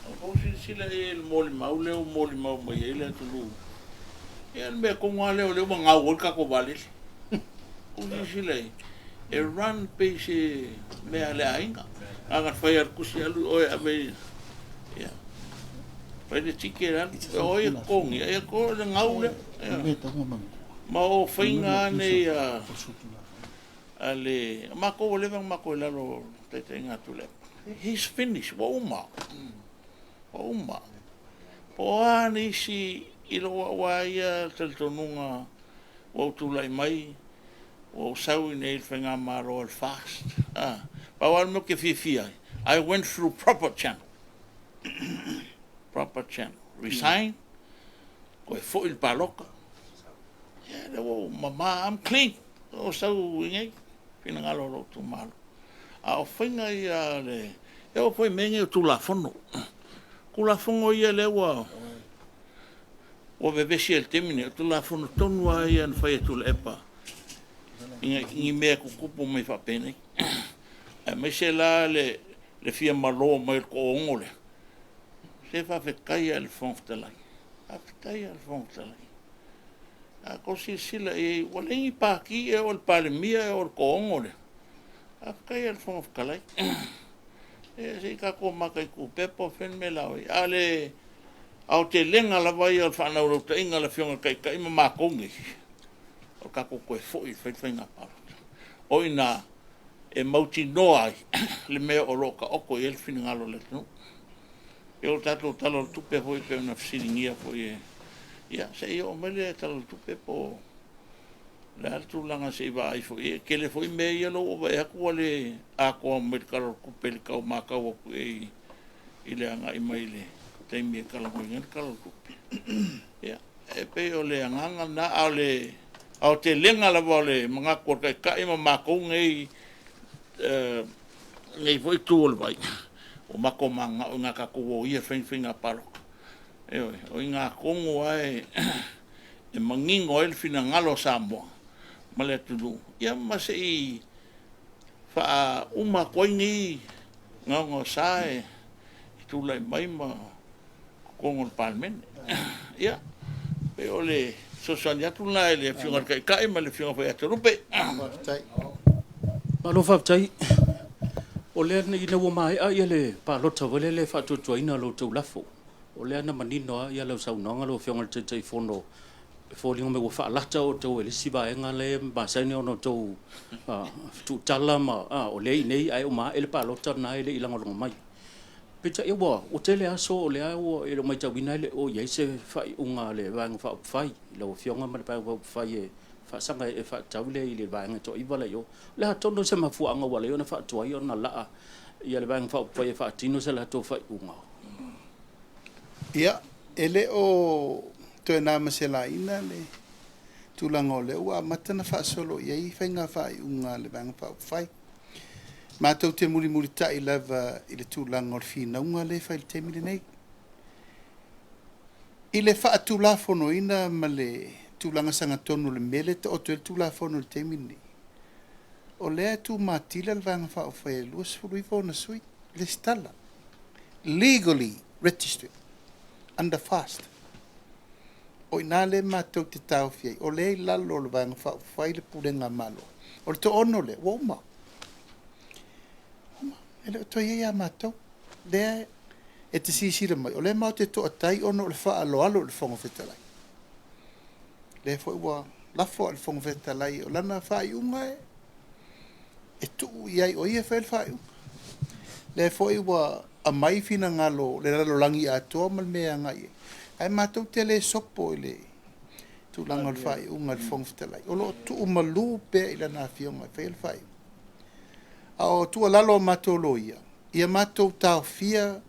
o kou silasila i ai i le molimau lea ua molimau mai ai le atunuu. Ia le mea tonu lava lea o lea ua gau ai le tatou vaalele. Kou silasila i ai, e run pei se mea a le aiga. Na ona fai lava o le tusi alu oe e ave i, ia, fai le ticket alu, o ai e totogia? Ia o le gau lea. Ma o faiga lava nei a a le matou ua leva ona matou i lalo o le taitaiga a Tuilaepa. He's finished, ua uma, ua uma. Po o a nisi i lou au lava ia talitonuga ua ou tulai mai, ua ou sau i inei i le faigamalo a le FAST. Pau lava le mea ou te fiafia ai, I went through proper channel, proper channel. Resign, toe foi i le palota, ia lea ua ou mama, I'm clean. Ua ou sau i inei, finagalo o lou itumalo. A o faiga ia a le... E oo foi i mea nei o Tulafono. Tulafono ia lea ua vevesi ai i le taimi lenei, o Tulafono tonu lava ia na fai e Tuilaepa i ni mea e tutupu mai faapenei, aemaise la le fia malo mai o le toaono lea. Se faafetai lava i le Fofoga Fetalai, faafetai lava i le Fofoga Fetalai. A outou silasila i ai, ua leai ni pati, e oo i le Palemia, e oo i le toaono lea. Faafetai lava i le Fofoga Fetalai. Se i tatou mataitu pea po o fea le mea o le a oo i ai. A o le aotelega lava ia o le faanaunautaiga a le Afioga i le Taitai ma matou nei, o le tatou toe foi e fai le faiga palota. O i ina e mautinoa ai le mea o lo o taoto i ai le finagalo o le atunuu. Ia o le tatou Tala o le Tupe foi pei ona fesiligia foi e... Ia se i oo mai le Tala o le Tupe po o le a le tulaga se i vaai foi i ai. E tele foi mea ia ua ou vaai atu ua le atoa mai le Tala o le Tupe i le tau matau atu i ai i le agai mai i le taimi e talanoaina ai le Tala o le Tupe. Ia, e pei o le agaga lena, a o le aotelega lava o le manatu o le Taitai ma matou nei lenei foi itu o le vai, ua matou mananao ina tatou o ia e fai ni faiga palota. Ioe, o i ina tonu lava e manino ai le finagalo o Samoa ma le atunuu, ia ma se i faauma atu ai nei gaogaosa e tulai mai ma totonu o le Palemene. Ia, pei o le fesoasoani atu lena i le Afioga i le Taitai ma le Afioga foi ia Toelupe. Faafetai. Malo faafetai. O lea ina ua maea le palota foi lea e faatuatuaina lo outou lafo, o lea na manino lava lau saunoaga lau Afioga i le Taitaifono, e foliga mai ua faalata outou e le isi vaega lea e masani ona outou tuutala ma o lea e i inei, ae uma ae le palota lena e le i lagolago mai. Peitai ua tele aso o lea ua e le o matauina e le o i ai se faaiuga a le Vaega Faaupufai, lau Afioga ma le Vaega Faaupufai e faasaga e faatatau i le vaega e toa-9 la e i o. O le a tonu se mafuaaga ua ala ai ona faatuai ona laa le Vaega Faaupufai e faatino se latou faaiuga? Ia, e le o toe na ma se laina le tulaga o lea ua amata ona faasolo i ai faiga faaiuga a le Vaega Faaupufai. Matou te mulimulitai lava i le tulaga o le finauga lea e fai i le taimi lenei. I le faatulafonoina ma le tulaga sagatonu o le mea lea e taoto ai le Tulafono i le taimi lenei, o lea e tumatila le Vaega Faaupufai e 29 ona sui, resitala, legally registered under FAST. O i ina lea matou te taofi ai, o lea e i lalo o le Vaega Faaupufai le pulega a Malo. O le toaono lea, ua uma. Uma. E le o toe i ai ia matou. Lea E te silasila mai, o lea matou te toatai ona o le faaaloalo i le Fofoga Fetalai. O lea foi ua lafo lava i le Fofoga Fetalai o lana faaiuga e tuu i ai o ia e fai le faaiuga. O lea foi ua aumai finagalo o le lalolagi atoa ma le mea e agai i ai, ae matou te le sopo i le tulaga o le faaiuga a le Fofoga Fetalai. O lo o tuumalu pea i lana Afioga e faia le faaiuga. A o tuualalo a matou loia, ia matou taofia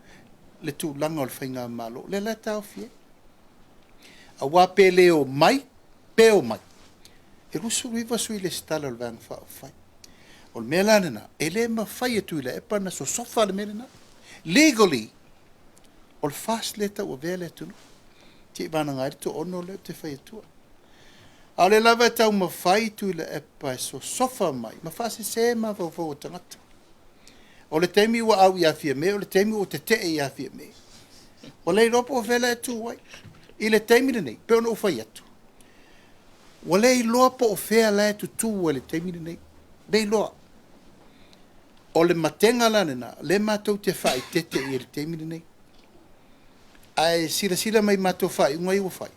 le tulaga o le faigamalo, lea la e taofi ai. Aua pe le omai, pe omai, e 29 sui resitala o le Vaega Faaupufai. O le mea la lena, e le mafai e Tuilaepa ona sosofa le mea lena. Legally, o le FAST lea e tauavea le atunuu, seia vagana ai le toa-6 lea ou te fai atua. A o lea lava e taumafai Tuilaepa e sosofa mai ma faasese mafaufau o tagata. O le taimi ua au ia Fiame, o le taimi ua tetee ia Fiame. Ua le iloa po o fea la e tu ai. I le taimi lenei, pei ona ou fai atu, ua le iloa po o fea la e tutu ai i le taimi lenei. Le iloa. O le matega la lena, lea matou te faaeteete i ai i le taimi lenei. Ae silasila mai i matou faaiuga ia ua fai,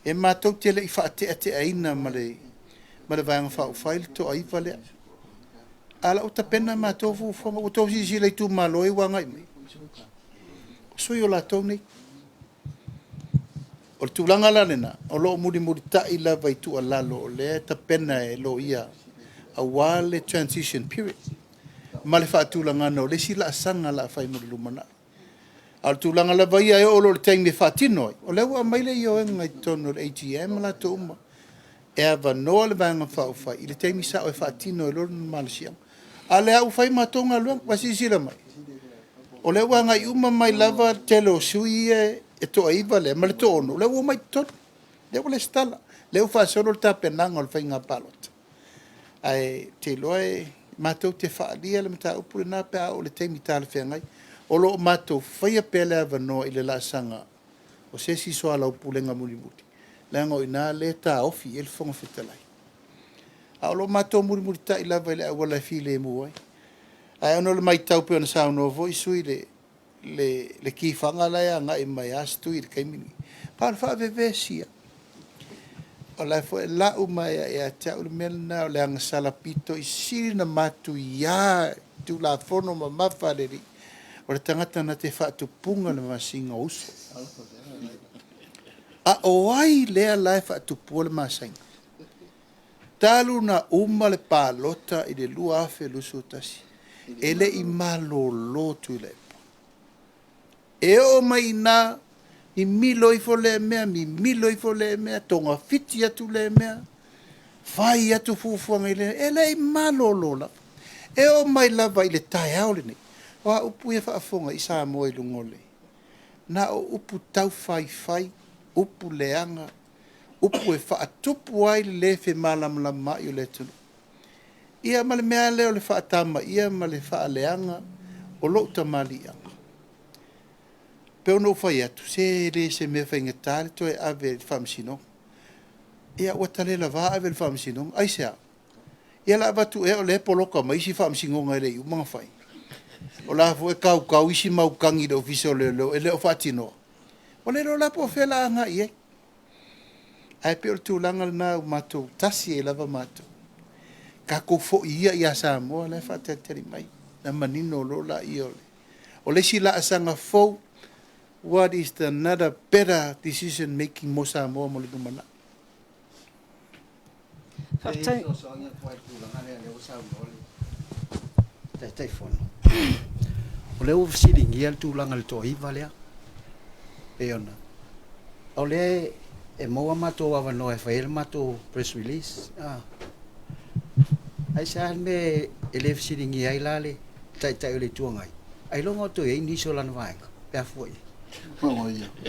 e matou te le i faateateaina ma le Vaega Faaupufai le toa-9 lea. A o la e ua tapena a matou fuafuaga. Ua outou silasila i itumalo ia ua agai mai? O sui o latou nei. O le tulaga la lena, o lo o mulimulitai lava i tuualalo o lea e tapena e loia aua le transition period ma le faatulagaga o le isi laasaga o le a fai mo le lumanai. A o le tulaga lava ia e oo loa i le taimi e faatino ai, o lea ua aumai le ioega i totonu o le AGM ma latou uma, e avanoa le Vaega Faaupufai i le taimi sao e faatino ai loa le malosiaga. A o lea lava ua fai matou galuega. Ua e silasila mai? O lea ua agai uma mai lava le tele o sui ia e toa-9 lea ma le toa-6, o lea ua omai i totonu, lea ua resitala, lea ua faasolo le tapenaga o le faiga palota. Ae ou te iloa e matou te faaalia le mataupu lena pe a oo i le taimi talafeagai. O lo o matou faia pea le avanoa i le laasaga o se isi soalaupulega mulimuli, leaga o i ina lea e taofi i ai le Fofoga Fetalai. Ae o lo o matou mulimulitai lava i le auala e filemu ai. Ae ona o le matau pei ona saunoa foi sui usufono i le tifaga la e agai mai lava Stu i le taimi lenei, na o le faavevesi lava. O la e foi e lau mai lava ia te au le mea lena, o le agasala aupito sili ona matuia i Tulafono mamafa a le Alii, o le tagata na te faatupuna le masiga o uso. A o ai lea la e faatupua le masina? Talu ona uma le palota i le 2021, e le i malolo Tuilaepa. E oo mai i ina, mimilo ifo lea mea, mimilo ifo lea mea, togafiti atu lea mea, fai atu fuafuaga i lea… E le i malolo lava. E oo mai lava i le taeao lenei, o a upu ia e faafofoga i ai Samoa i luga o le… Na o upu taufaifai, upu leaga, upu e faatupu ai le le femalamalamaai o le atunuu. Ia ma le mea lava lea o le faatamaia ma le faaleaga o lou tamaliiaga. E pei ona ou fai atu, se e le o se mea faigata le toe ave i le Faamasinoga. Ia ua talelava ave i le Faamasinoga. Aisea? Ia o le a avatu ea o lea e poloka mai isi faamasinoga e le i uma ona fai? O la e foi e tautau isi mau tagi i le Ofisa o Leoleo e le o faatinoa? Ua le iloa la po o fea o le a agai i ai. Ae pei o le tulaga lena ua matou tasi ai lava matou. Tatou foi ia ia Samoa la e faatalitali mai, ona manino loa lea. O le isi laasaga fou, what is the another better decision making mo Samoa mo le lumanai. Faafetai. Taitaifono. O lea ua fesiligia le tulaga i le toa-9 lea. Pei ona… o lea e maua matou avanoa e fai ai le matou press release. Aisea le mea e le fesiligia ai la le Taitai o le Itu Agai, ailoga o toe i ai nisi o lana vaega pe a fua i ai?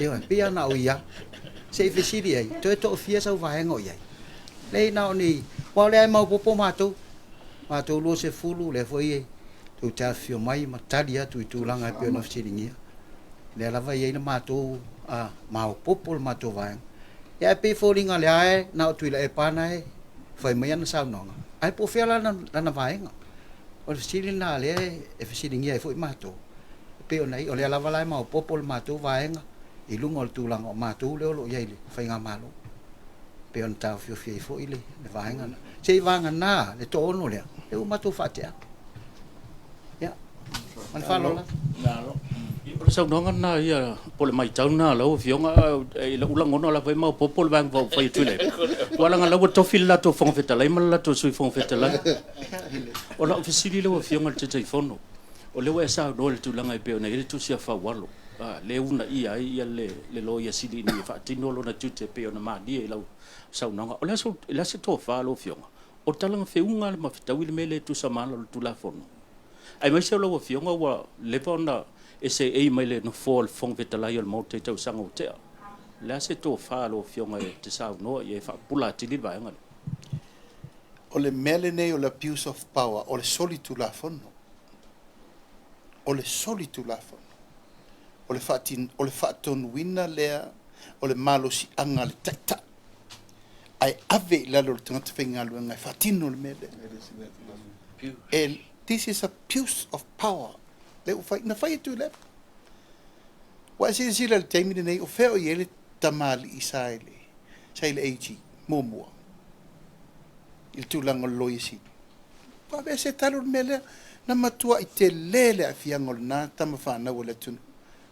Ioe, pei lava na o ia. Se i fesili i ai, toe toafia sau vaega o i ai? Leai na o ni… aua o lea lava e maopoopo matou, matou 20, o lea foi tou te afifio mai ma tali atu i tulaga e pei ona fesiligia. O lea lava e i ai le matou maopoopo le matou vaega. Ia ae pei e foliga o lea lava na o Tuilaepa lava na e fai mai ana saunoaga, ae po o fea la lana vaega? O le fesili lena o lea e fesiligia ai foi matou. Pei ona i ai, o lea lava la e maopoopo le matou vaega i luga o le tulaga o matou lea o lo o i ai i le faigamalo, pei ona taofiofi ai foi le vaega lena. Seiavagana le toaono lea, lea ua matou faatea. Ia, ma le faaaloalo lava. O le saunoaga lena ia, po o le matau lena a lau Afioga, ae i lou lagona o la e foi e maopoopo le Vaega Faaupufai a Tuilaepa, aua leaga o la e ua tofi le latou Fofoga Fetalai ma le latou Sui Fofoga Fetalai. O lau fesili lau Afioga i le Taitaifono, o lea ua e saunoa i le tulaga e pei ona i ai le tusi a Faualo, lea e uunaia ai le Loia Sili ina ia faatino lona tiute e pei ona malie i lau saunoaga. O le a se tofa lau Afioga? O talafeuga ma fetaui le mea lea e tusa ma ala o le Tulafono? Aemaise o lau Afioga ua leva ona e seei mai le nofoa o le Fofoga Fetalai o le Maota i tausaga ua tea. O le a se tofa a lau Afioga e te saunoa i ai e faapupula atili le vaega lea? O le mea lenei o le abuse of power, o le solitulafono. O le solitulafono. O le, o le faatonuina lea o le malosiaga a le taitai ae ave i lalo o le tagata faigaluega e faatino le mea lea. This is abuse of power. Le ua fai, na fai e Tuilaepa. Ua e silasila i le taimi lenei, o fea o i ai le tamalii sa i le, sa i le AG muamua i le tulaga o le Loia Sili. Ua aveese talu le mea lea, na matuai tele le aafiaga o lena tama fanau a le atunuu.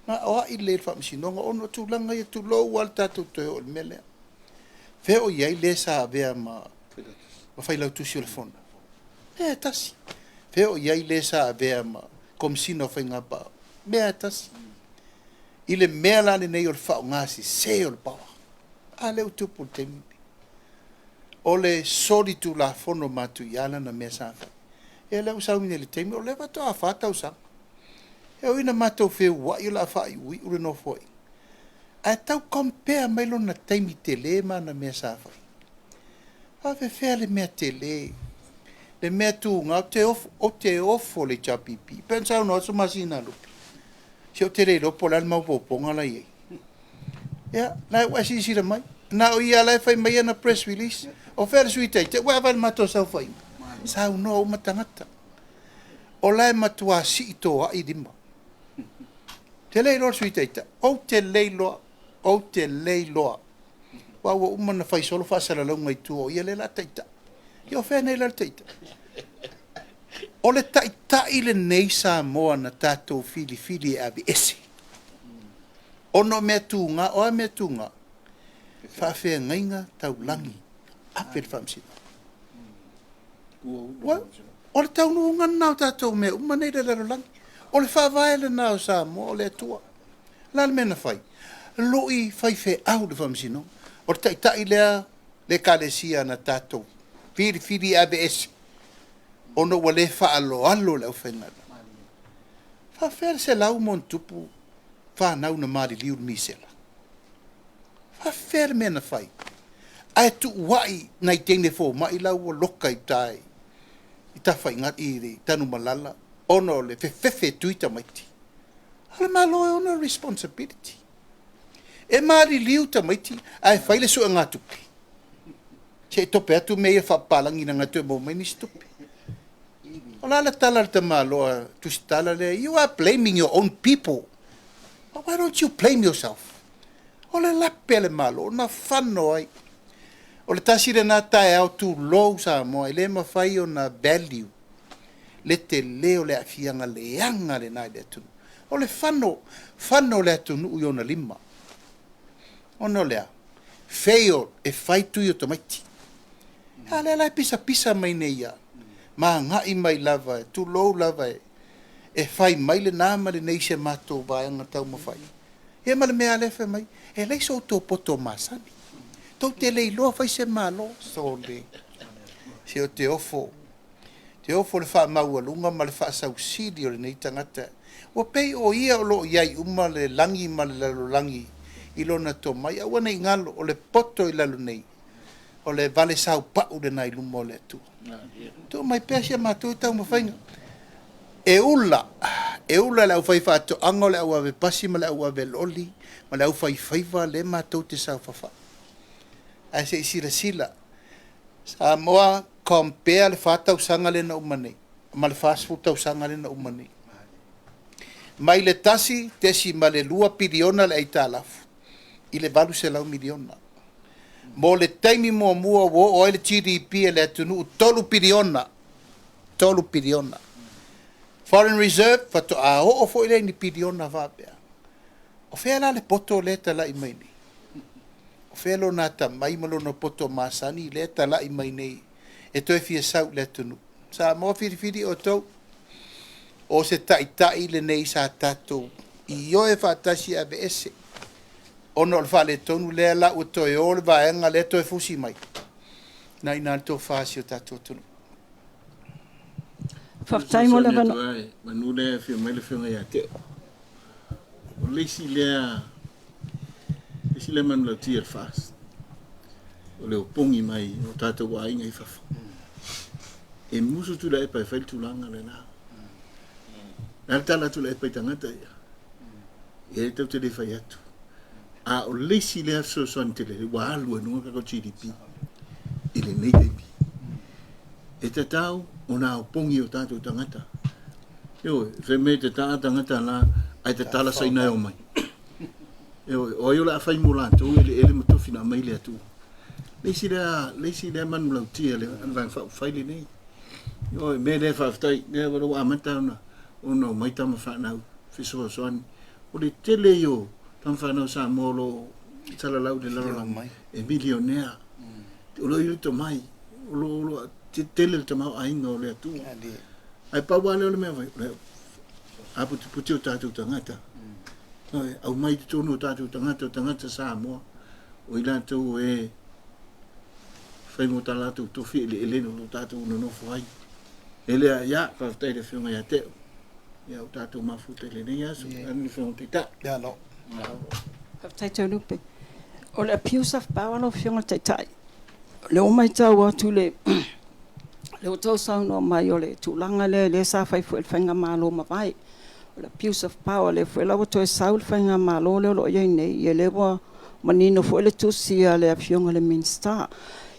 Na aoai lelei e le Faamasinoga ona o tulaga ia, tulou lava le tatou toe oo i le mea lea. Fea o i ai le sa avea ma Failautusi o le Fono? Mea e tasi. Fea o i ai le sa avea ma Komesina o Faiga Palota? Mea e tasi. I le mea la lenei o le faaaoga sese o le power, a lea ua tupu i le taimi lenei. O le solitulafono matuia lana mea sa fai. Ia lea ua sau nei i le taimi, o lea faatoa 4 tausaga. E ui ina matou feuai o le a faaiuiu le nofoaiga, ae tau compare mai lona taimi tele ma ana mea sa fai. Faafefea le mea tele, le mea tuga, ou te ofo i le HRPP. Pei ona saunoa atu Masinalupe, se ou te le iloa po o le a le maopoopoga la e i ai. Ia, la ua e silasila mai, na o ia la e fai mai ana press release. O fea le Sui Taitai? Ua e vaai i le matou saofaiga? Saunoa uma tagata. O la e matua sii toai lima. Te le iloa le Sui Taitai. Ou te le iloa, ou te le iloa. Aua ua uma ona fai solo faasalalauga i tua o ia lea o le a taitai. Ia o fea nei la le taitai? O le taitai lenei Samoa na tatou filifili e aveese. Ona o mea tuga, o a mea tuga? Faafeagaiga taulagi, ave i le Faamasinoga. O le taunuuga lena o tatou mea uma nei i le lalolagi. O le faavae lena o Samoa, o le Atua. O le a le mea na fai? Lui faifeau le Faamasinoga. O le taitai lea le Ekalesia na tatou filifili e aveese ona ua le faaaloalo le aufaigaluega. Faafefea le 100+ fanau na maliliu i le misela? Faafefea le mea na fai? Ae tuuai nai teine fomai la ua loka i uta i Tafaigata i Tanumalala ona o le fefefe e tui tamaiti. O le Malo e ona responsibility. E maliliu tamaiti ae fai le suegatupe. Se i tope atu mea ia faapapalagi leaga e toe maua mai nisi tupe. O le a le tala a le tamaloa tusitala lea? You are blaming your own people. But why don't you blame yourself? O le lape a le Malo na fano ai. O le tasi lena taeao tulou Samoa e le mafai ona value le tele o le aafiaga leaga lena i le atunuu. O le fano, fano le atunuu i ona lima. Ona o le a? Fail e fai tui o tamaiti. A lea la e pisapisa mai nei ia, ma agai mai lava, e tulou lava e fai mai lena ma lenei se matou vaega taumafai. Ia ma le mea lea fai mai, e leai so outou poto masani. Tou te le iloa fai se Malo. Sole. Se o te ofo. Te ofo le faamaualuga ma le faasausili o lenei tagata. Ua pei o ia o lo o i ai uma le lagi ma le lalolagi i lona tomai. Aua ne i galo, o le poto i lalo nei, o le vale saupau lena i luma o le Atua. Tuu mai pea si a matou taumafaiga. E ula, e ula le aufaifaatoaga o le au ave pasi ma le au ave loli ma le aufaifaiva le matou te saofafai. Ae se i silasila, Samoa, compare le 4 tausaga lea na uma nei ma le 40 tausaga lea na uma nei. Mai le 1.2 piliona le aitalafu i le 800 miliona. Mo le taimi muamua ua oo ai le GDP a le atunuu 3 piliona, 3 piliona. Foreign reserve faatoa oo foi lea i ni piliona faapea. O fea la le poto lea e talai mai nei? O fea lona atamai ma lona poto masani lea e talai mai nei e toe fia sau i le atunuu? Samoa filifili outou, o se taitai lenei sa tatou ioe faatasi e aveese ona o le faaletonu lea la ua toe o le vaega lea toe fusi mai. Na ina le tofa a si o tatou atunuu. Faafetai mo le avanoa. Manu lea e afio mai le afioga ia Teo. O le isi lea, le isi lea manulauti a le FAST, o le opogi mai o tatou aiga i fafo. E musu Tuilaepa e fai le tulaga lena. Le a le tala a Tuilaepa i tagata ia? Ia e tatou te le fai atu. A o le isi lea fesoasoani tele, ua alu ai i luga le tatou GDP i lenei taimi. E tatau ona opogi o tatou tagata. Ioe, fai mai e tataa tagata la, ae tatala saina e omai. Ioe, o ai o le a fai mo latou eleele ma tofi na aumai le Atua. Le isi lea, le isi lea manulauti a le Vaega Faaupufai lenei. Ioe, mea lea faafetai, lea ua amata ona ona omai tama fanau fesoasoani. O le tele ia o tama fanau Samoa o lo o salalau i le lalolagi e milionea. O lo o i le tomai, o lo o tele le tamaoaiga o le Atua. Ae pau lava lea o le mea fai, aputiputi o tatou tagata. Aumai i totonu o tatou tagata, o tagata Samoa, o i latou e fai mo ta latou tofi eleele o lo tatou nonofo ai. E lea, ia, faafetai i le Afioga ia Teo. Ia, o tatou mafuta i lenei aso. Yeah. Anu le Afioga Taitai. Ia, no. Faafetai Toelupe. O le abuse of power lau Afioga i le Taitai. O lea ua matau atu le lea ua outou saunoa mai o le tulaga lea lea sa fai foi e le faigamalo mavae. O le abuse of power lea foi la ua toe sau le faigamalo lea o lo o i ai nei, ia lea ua manino foi le tusi a le Afioga i le Minisita.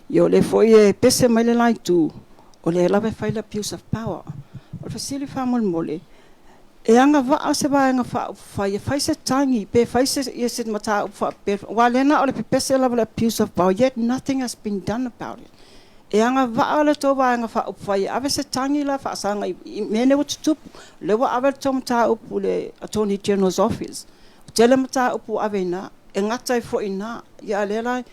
Ia o lea foi e pese mai le la itu, o lea lava e fai le abuse of power. O le fesili faamolemole, e agavaa se Vaega Faaupufai e fai se tagi pe fai se, ia se mataupu faapea, aua o lea na o le pepese lava o le abuse of power, yet nothing has been done about it. E agavaa le tou Vaega Faaupufai e ave se tagi la faasaga i mea nei ua tutupu. O lea ua ave le tou mataupu i le Attorney General's Office. Ua tele mataupu ua ave i ina, e gata ai foi i ina. Ia a o lea la,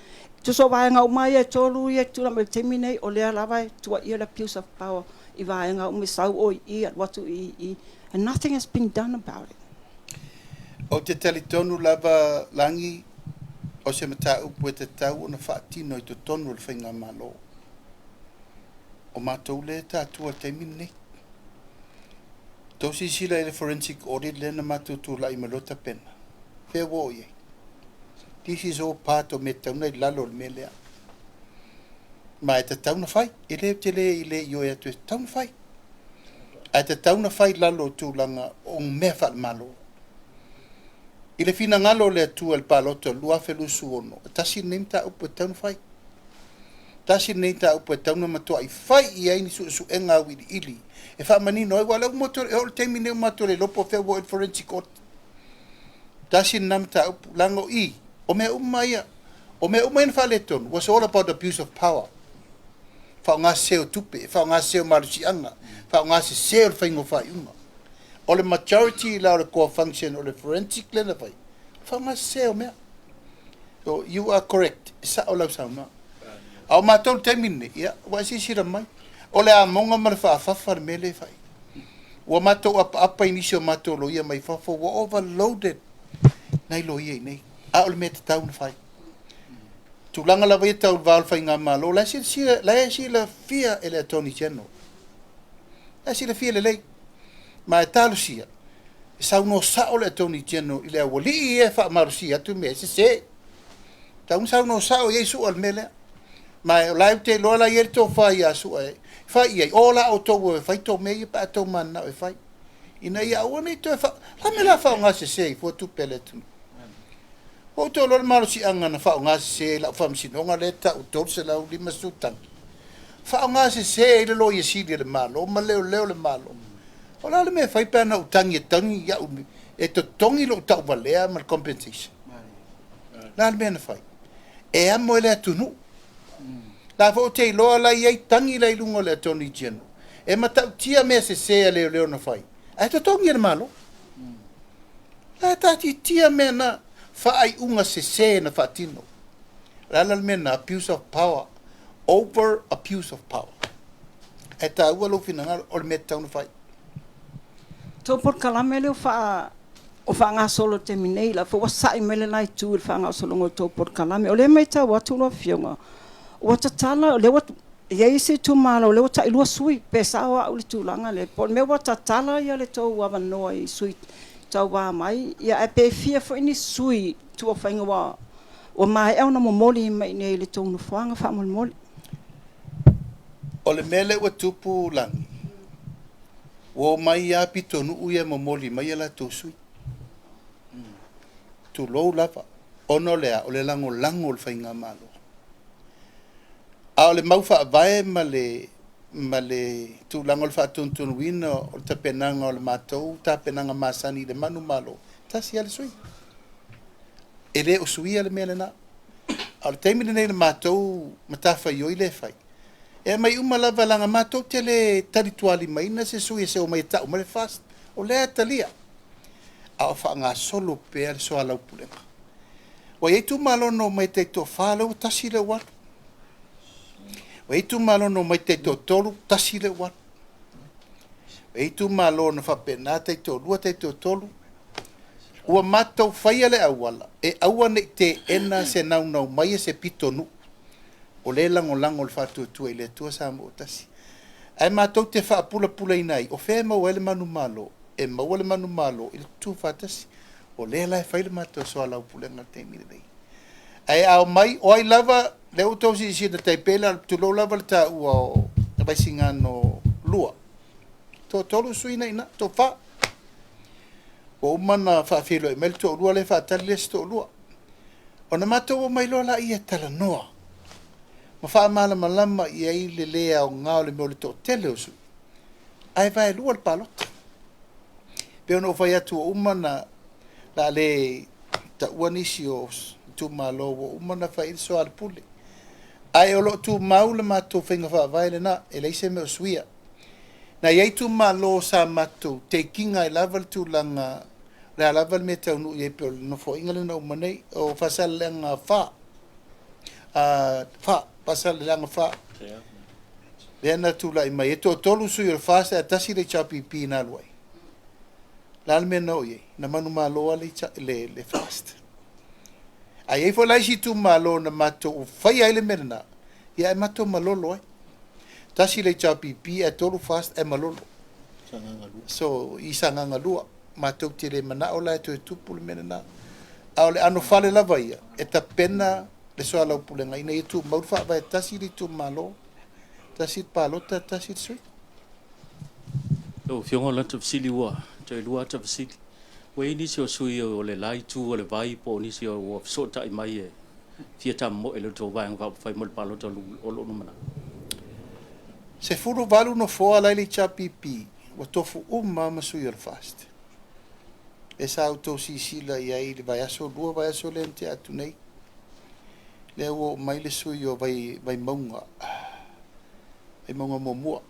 tusa o vaega uma ia e tolu ia e tulai mai i le taimi lenei, o lea lava e tuuaia le abuse of power i vaega uma e sau oe i i, alu atu i i, and nothing has been done about it. Ou te talitonu lava Lagi, o se mataupu e tatau ona faatino i totonu o le Faigamalo. O matou lea e tatua i le taimi lenei. Tou silasila i le forensic audit lea na matou tulai mai loa tapena. Fea ua oo i ai? This is all part o mea tatau ona i lalo o le mea lea. Ma e tatau ona fai. E le, ou te le i le ioe atu e tatau ona fai. Ae tatau ona fai i lalo o tulaga o mea faale-Malo. I le finagalo o le Atua i le palota o le 2026, e tasi lenei mataupu e tatau ona fai. Tasi lenei mataupu e tatau ona matuai fai i ai ni suesuega auiliili e faamanino ai, aua o lea ua matou, e oo i le taimi lenei ua matou le iloa po o fea ua oo i ai le forensic audit. Tasi lena mataupu, leaga o i, o mea uma ia, o mea uma ia na faaletonu, was all about abuse of power. Faaaoga sese o tupe, faaaoga sese o malosiaga, faaaoga sese o le faiga o faaiuga. O le majority la o le core function o le forensic lea na fai, faaaoga sese o mea. So you are correct, e sao lau saunoaga. A o matou i le taimi lenei, ia, ua e silasila mai, o le amoga ma le faafafa le mea lea e fai. Ua matou apaapa i nisi o matou loia mai fafo, ua overloaded nai loia i inei. A o le mea tatau ona fai. Tulaga lava ia tau le va o le Faigamalo, la e silasila, la e silafia e le Attorney General. La e silafia lelei. Ma e talosia, e saunoa sao le Attorney General i le aualii ia e faamalosia atu mea e sese. Tatau ona saunoa sao i ai Su'a i le mea lea. Ma o la e ou te iloa la e i ai le tofa ia Su'a e fai i ai, o la outou e fai tou mea ia pe a tou mananao e fai. Ina ia aua ne i toe fa... La mea la faaaoga sese ai fua tupe a le atunuu. Ua ou toe iloa le malosiaga na faaaoga sese ai lau faamasinoga lea e tau 350 tagi. Faaaoga sese ai le Loia Sili a le Malo ma leoleo le Malo. O le a le mea e fai pe ana ou tagi e tagi iaʻu e totogi lou tauvalea ma le compensation? O le a le mea na fai? E amo e le atunuu. La foi ou te iloa la i ai tagi la i luga o le Attorney General e matautia mea sese a leoleo na fai, ae totogi e le Malo. La e taatitia mea na, faaiuga sese na faatino. O le a la le mea na? Abuse of power, over abuse of power. Ae taua lou finagalo, o le mea tatau ona fai. Tou polokalame lea ua o faagasolo i le taimi nei, la foi ua sa'i mai le la itu i le faagasologa o tou polokalame. O lea e matau atu lau Afioga, ua tatala, o lea ua i ai isi itumalo o lea ua tailua sui, pe sao au i le tulaga lea, po o le mea ua tatala le tou avanoa i sui tauva mai, ia ae pe fia foi ni sui tuafaiga ua maea ona momoli mai i inei i le tou nofoaga faamolemole. O le mea lea ua tupu Lagi, ua omai lava pitonuu ia e momoli mai a latou sui. Tulou lava, ona o le a? O le lagolago o le faigamalo. A o le mau faavae ma le ma le tulaga o le faatonutonuina o le tapenaga o le matou tapenaga masani i le manumalo, tasi lava le sui. E le o suia le mea lena. A o le taimi lenei i le matou matafaioi lea e fai, e aumai uma lava leaga matou te le talitualimaina se sui e se omai e tau mai le FAST. O lea e talia, a o faagasolo pea le soalaupulega. Ua i ai itumalo na omai taitoafa, lea ua tasi lea ua alu. Ua i ai itumalo na omai taitoatolu, tasi lea ua alu. Ua i ai itumalo na faapena, taitoalua, taitoatolu. Ua matou faia le auala e aua ne i teena se naunau mai a se pitonuu o lea e lagolago i le Faatuatua i le Atua Samoa ua Tasi. Ae matou te faapulapulaina ai, o fea e maua ai le manumalo? E maua le manumalo i le tutufaatasi. O lea la e fai le matou soalaupulega i le taimi lenei. Ae a omai, o ai lava, lea ua outou silasila tai pei la, tulou lava le taua o Vaisigano 2, toatolu sui na i ina, toafa. Ua uma ona faafeiloai mai le toalua lea e faatali le isi toalua. Ona matou omai loa lea e talanoa ma faamalamalama i ai le le aoga o le mea o le toatele o sui. Ae vaelua le palota. Pei ona ou fai atu ua uma ona, o le a le taua nisi o itumalo ua uma ona fai i ai le soalepule. Ae o lo o tumau le matou faiga faavae lena, e leai se mea o suia. Na i ai itumalo sa matou take ina ai lava le tulaga, o le a lava le mea e taunuu i ai pei o le nofoaiga lea na uma nei, o Faasaleleaga 4, 4, Faasaleleaga 4, lea na tulai mai e toatolu sui o le FAST ae tasi le HRPP na alu ai. O le a le mea na oo i ai? Na manumalo lava le FAST. Ae i ai foi la isi itumalo na matou faia ai le mea lena, ia ae matou malolo ai. Tasi le HRPP ae tolu FAST ae malolo. So, i Sagaga 2, matou te le manao la e toe tupu le mea lena. A o le anofale lava ia, e tapena le soalaupulega ina ia tumau le faavae tasi le itumalo, tasi le palota, tasi le sui. Lau Afioga o lata fesili ua toe lua ata fesili. Ua i ai nisi o sui o le la itu o le vai po o nisi ua fesootai mai e fia tamomoe i le tou Vaega Faaupufai mo le palota o lo o lumanai? 18 nofoa la i le HRPP ua tofu uma ma sui o le FAST. E sa outou silasila i ai i le vaiaso, lua vaiaso lea na tea atu nei, lea ua oo mai le sui o Vaimauga, Vaimauga muamua.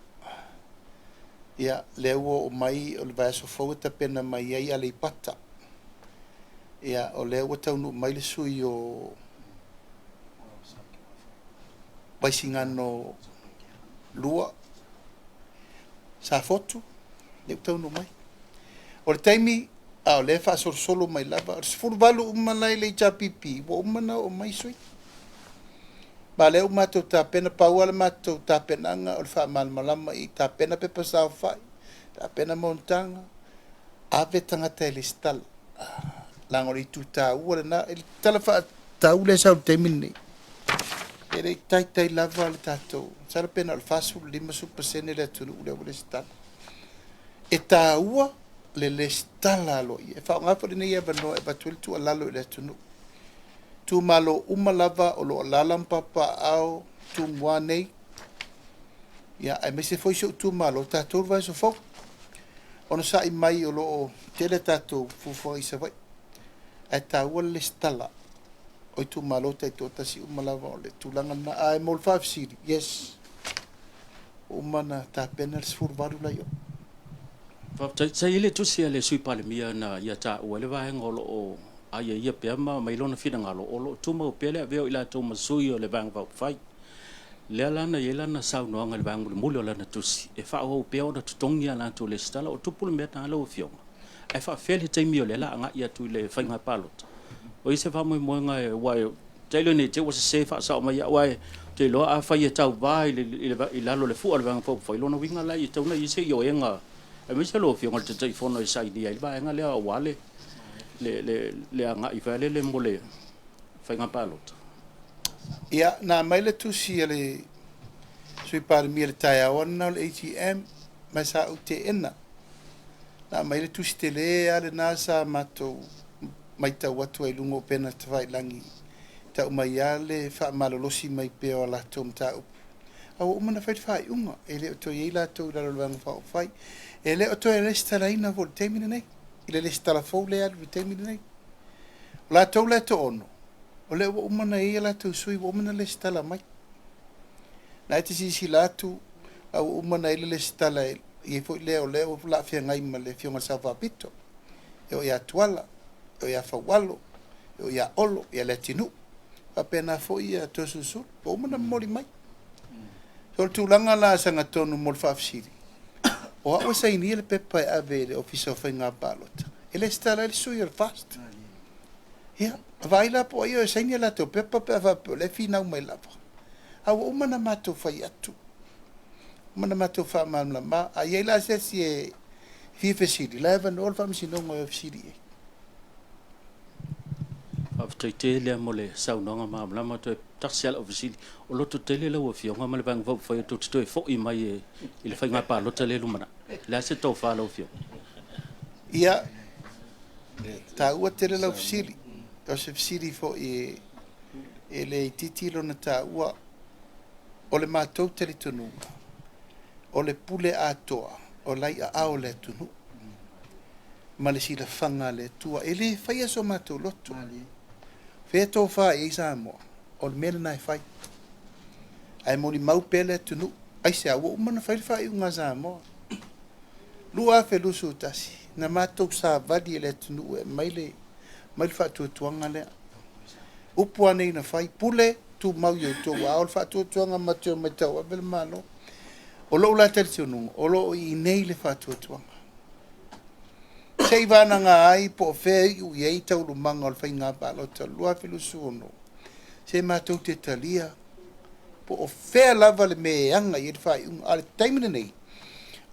Ia, lea ua oo mai o le vaiaso fou e tapena mai ai Aleipata. Ia, o lea ua taunuu mai le sui o Vaisigano 2, Safotu, lea ua taunuu mai. O le taimi, a o lea e faasolosolo mai lava, o le 18 uma la i le HRPP, ua uma ona oo mai sui. Ma o lea ua matou tapena, pau lava le matou tapenaga o le faamalamalama i tapena pepa saofai, tapena monotaga, ave tagata e lesitala. Leaga o le itu taua lena, i le tala faatatau lea e sau i le taimi lenei, e le i taitai lava le tatou, masalo pe na o le 40 i le 50% le atunuu lea ua lesitala. E taua le lesitala aloaia. E faaaoga foi lenei avanoa e avatu ai le tuualalo i le atunuu. Itumalo uma lava o lo o alaala ma papaaao Tumua nei, ia, aemaise foi si ou itumalo, tatou le vaiaso fou. Onosa'i mai o lo o tele a tatou fuafuaga i Savaii, ae taua le lesitala o itumalo taitoatasi uma lava o le tulaga lena. Ae mo le faafesili, yes, ua uma ona tapena le 18 la i o. Faafetai. Sa i ai le tusi a le Sui Palemia na ia taua ai le vaega o lo o aiaia pea ma aumai lona finagalo o lo o tumau pea le avea o i latou ma sui o le Vaega Faaupufai. Lea la na i ai lana saunoaga i le vaega mulimuli o lana tusi e faaauau pea ona totogi a latou lesitala. O tupu le mea lena lau Afioga, ae faafefea le taimi o lea la agai atu i le faiga palota? O i ai se faamoemoega e, aua e tailo ne i te i ua sese faasao mai au, ae ou te iloa afai e tauva i le, i le, i lalo o le fua o le Vaega Faaupufai, lona uiga la e tatau ona i ai se ioega aemaise lau Afioga i le Taitaifono e sainia ai le vaega lea aua le, le, le, le agai foi lele mo le faiga palota. Ia, na aumai le tusi a le Sui Palemia i le taeao lena o le AGM, ma sa ou teena. Na aumai le tusi tele lava lena sa matou matau atu ai i luga o upega tafailagi, tau mai lava le faamalolosi mai pea o a latou mataupu. A ua uma ona fai le faaiuga, e le o toe i ai latou i lalo o le Vaega Faaupufai. E le o toe resitalaina foi i le taimi lenei, i le resitala fou lea e alu i le taimi lenei. O latou la e toaono, o lea ua uma ona i ai a latou sui, ua uma ona lesitala mai. Na e te silasila atu, la ua uma ona i ai le lesitala e i ai foi lea o lea ua la feagai ma le Afioga i le Sao Faapito, e oo ia Tuala, e oo ia Faualo, e oo ia Olo, ia Leatinuu. Faapena foi ia Toeolesulusulu, ua uma ona momoli mai. So o le tulaga la sagatonu mo le faafesili, o au e sainia le pepa e ave i le Ofisa o Faiga Palota, e lesitala ai le sui o le FAST. Ia, vaai la po o ai e saini a latou pepa pe a faapea o lea e finau mai lava. A ua uma ona matou fai atu, uma ona matou faamalamalama. A i ai la se isi e fia fesili, la e avanoa le Faamasinoga e fesili i ai. Faafetai tele mo le saunoaga malamalama. Toe tasi lava lau fesili. O lototele lau Afioga ma le Vaega Faaupufai tou te toe foi mai i le faiga palota lea e lumanai. O le a se tofa lau Afioga? Ia, taua tele lau fesili. O se fesili foi e le itiiti lona taua. O le matou talitonuga, o le pule atoa o la i aao o le atunuu ma le silafaga a le Atua. E le faia so matou loto. Fea tofa i ai Samoa, o le mea lena e fai. Ae molimau pea le atunuu. Aisea? Ua uma ona fai le faaiuga a Samoa. 2021, na matou savali e le atunuu e aumai le, aumai le faatuatuaga lea. Upu lava nei na fai, pule, tumau i outou aao le faatuatuaga ma te omai tauave le Malo. O lou la talitonuga, o lo o i inei le faatuatuaga. Se i vanaga ai po o fea e iu i ai taualumaga o le faiga palota o le 2026, se matou te talia po o fea lava le mea e aga i ai le faaiuga. A o le taimi lenei,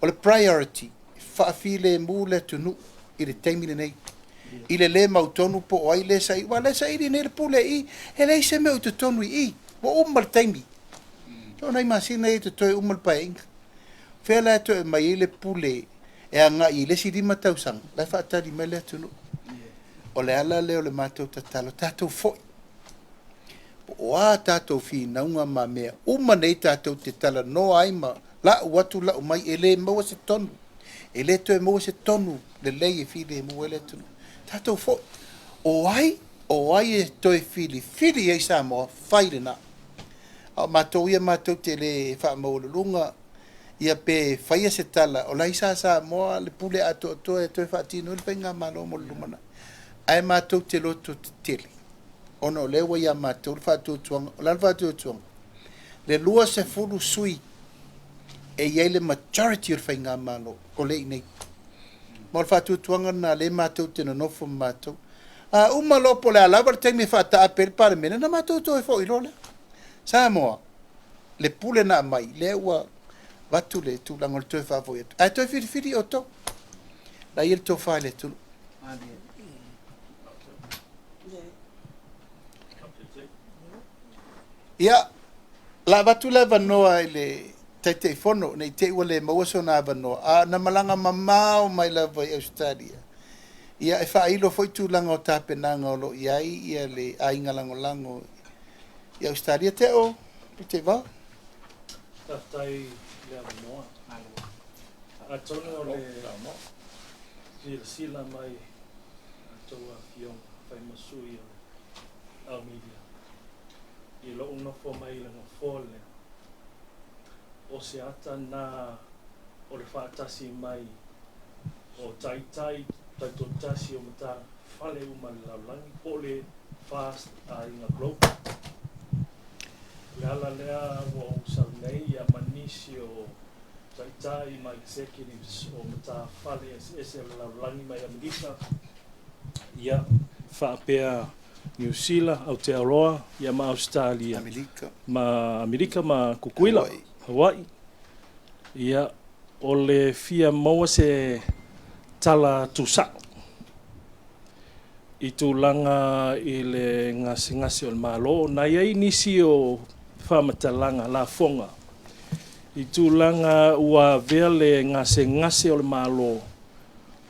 o le priority, faafilemu le atunuu i le taimi lenei. I le le mautonu po o ai lea e saili, aua o lea e saili nei le pule i i, e leai se mea o i totonu i i, ua uma le taimi. O nai masina ia e totoe uma le Paeaiga. O fea la e toe aumai ai le pule e agai i le isi 5 tausaga, la e faatali mai le atunuu. O le ala lea o le matou tatalo, tatou foi. Po o a tatou finauga ma mea uma nei tatou te talanoa ai ma lau atu lau mai, e le maua se tonu. E le toe maua se tonu lelei e filemu ai le atunuu. Tatou foi. O ai, o ai e toe filifili ai Samoa, fai lena. A o matou ia matou te le faamaualuluga ia pe faia se tala, o la e i sa Samoa le pule atoatoa e toe faatino ai le faigamalo mo le lumanai. Ae matou te loto tetele, ona o lea ua ia matou le faatuatuaga. O le a le faatuatuaga? Le 20 sui e i ai le majority o le faigamalo o lea e i inei. Ma o le faatuatuaga lena lea matou te nonofo ma matou. A uma loa po o le a lava le taimi e faataape ai le Palemene, ona matou toe foi loa lea. Samoa, le pule na aumai, lea ua avatu le tulaga o le toe faafoi atu. Ae toe filifili outou. La e i ai le tofa i le atunuu. Ia, la avatu le avanoa i le Taitaifono, ne i te i ua le maua sona avanoa, a na malaga mamao mai lava i Ausetalia, ia e faailo foi tulaga o tapenaga o lo o i ai ia le aiga lagolago i Ausetalia. Teo, Teivao. Faafetai i le avanoa. Atonu o le Silasila mai a outou afioga fai ma sui o le au media i lou nofo mai i le nofoa lea, o se ata na o le faatasi mai o taitai taitoatasi o matafale uma i le lalolagi po o le FAST Aiga Global. O le ala lea ua ou sau nei ia ma nisi o taitai ma executives o matafale eseese o le lalolagi mai Amerika, ia faapea Niu Sila, Aotearoa, ia ma Ausetalia, Amerika. Ma Amerika ma Kukuila, Hawaii. Ia, o le fia maua se tala tuusa'o i tulaga i le gasegase o le Malo. Na i ai nisi o faamatalaga lafoga i tulaga ua avea le gasegase o le Malo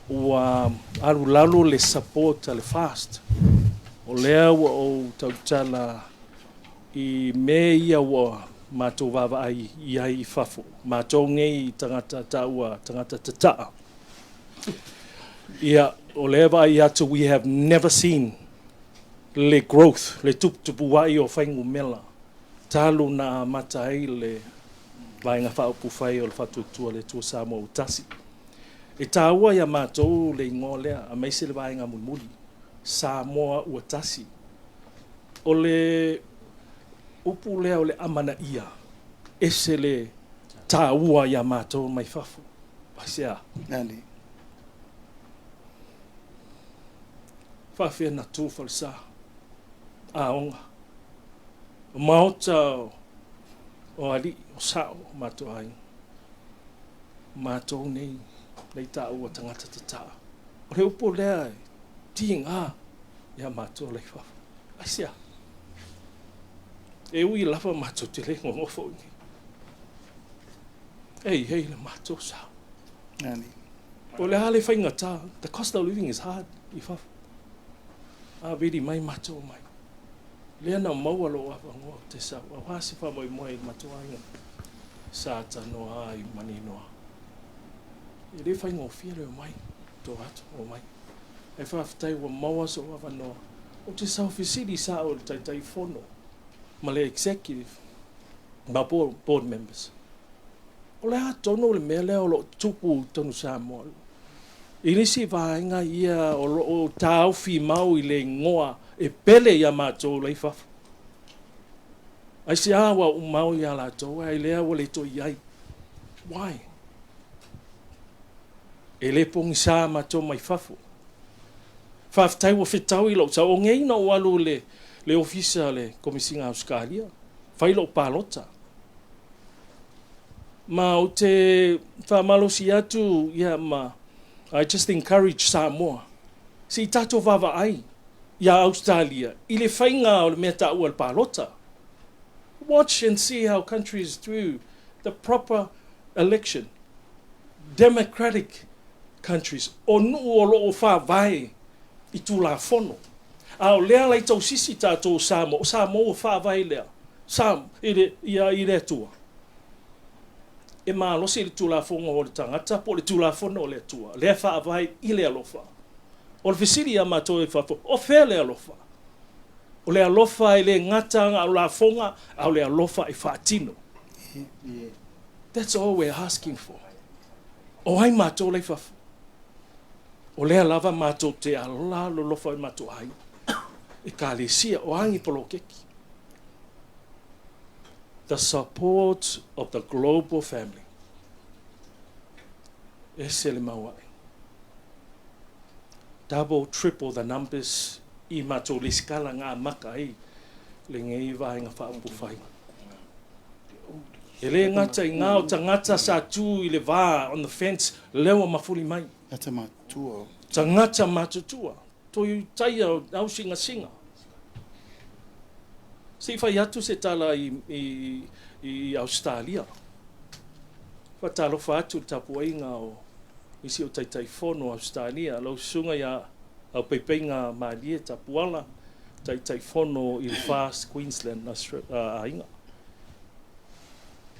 ua alulalo le support a le FAST. O lea ua ou tautala i mea ia ua matou vaavaai i ai i fafo, matou nei tagata taua tagata tataa. Ia, o lea vaai atu, we have never seen le growth, le tuputupua'i o fuainumera talu na amata ai le Vaega Faaupufai o le Faatuatua i le Atua Samoa ua Tasi. E taua iā matou le igoa lea, aemaise le vaega mulimuli, Samoa ua Tasi. O le upu lea o le amanaia, ese le taua iā matou mai fafo. Aisea? Nani. Faafefea na tu falesa, aoga, o maota o alii, o sao o matou aiga. Matou nei, nei taua tagata tataa. O le upu lea e tiga iā matou la i fafo. Aisea? E ui lava matou te le nonofo i inei. E i ai le matou sao. Nani. O le a le faigata, the cost of living is hard i fafo. A vili mai matou mai. Lea na maua lou avanoa ou te sau, aua se faamoemoe i le matou aiga sa tanoa ai maninoa. E le faigofie le omai, to atu, omai. Ae faafetai ua maua sou avanoa. Ou te sau fesili sao i le Taitaifono ma le executive ma board members. O le a tonu le mea lea o lo o tupu i totonu o Samoa? I nisi vaega ia o lo o taofi mau i le igoa e pele iā matou la i fafo. Aisea ua uma iā latou ae lea ua le toe i ai? Why? E le pogisa matou mai fafo. Faafetai ua fetau i lou sau. O nei na ou alu i le ofisa o le Komesina a Ausetalia, fai lou palota. Ma ou te faamalosi atu ia ma I just encourage Samoa, se i tatou vaavaai iā Ausetalia i le faiga o le mea taua le palota. Watch and see how countries do the proper election. Democratic countries, o nuu o lo o faavae i Tulafono. A o lea la i tausisi tatou o Samoa, o Samoa ua faavae lea sa i le, ia, i le Atua. E malosi le Tulafono o le tagata po o le Tulafono o le Atua, lea e faavae i le alofa. O le fesili ia matou i fafo, o fea le alofa? O le alofa e le gata na o lafoga, a o le alofa e faatino. That's all we're asking for. O ai matou la i fafo? O lea lava matou te alololofa i matou aiga, ekalesia, o a ni poloketi. The support of the global family. Ese le mauae. Double, triple the numbers i matou lesikala na amata ai lenei Vaega Faaupufai. E le gata i ngā o tagata sa tu i le va on the fence, lea ua mafuli mai. Tagata matutua. Tagata matutua. Toi taia o au singasinga. Se i fai atu se tala i Ausetalia. Faatalofa atu i le tapuaiga o nisi o Taitaifono o Ausetalia, lau susuga ia Aupeipeiga Malie Tapuala, Taitaifono i le FAST Queensland Aiga.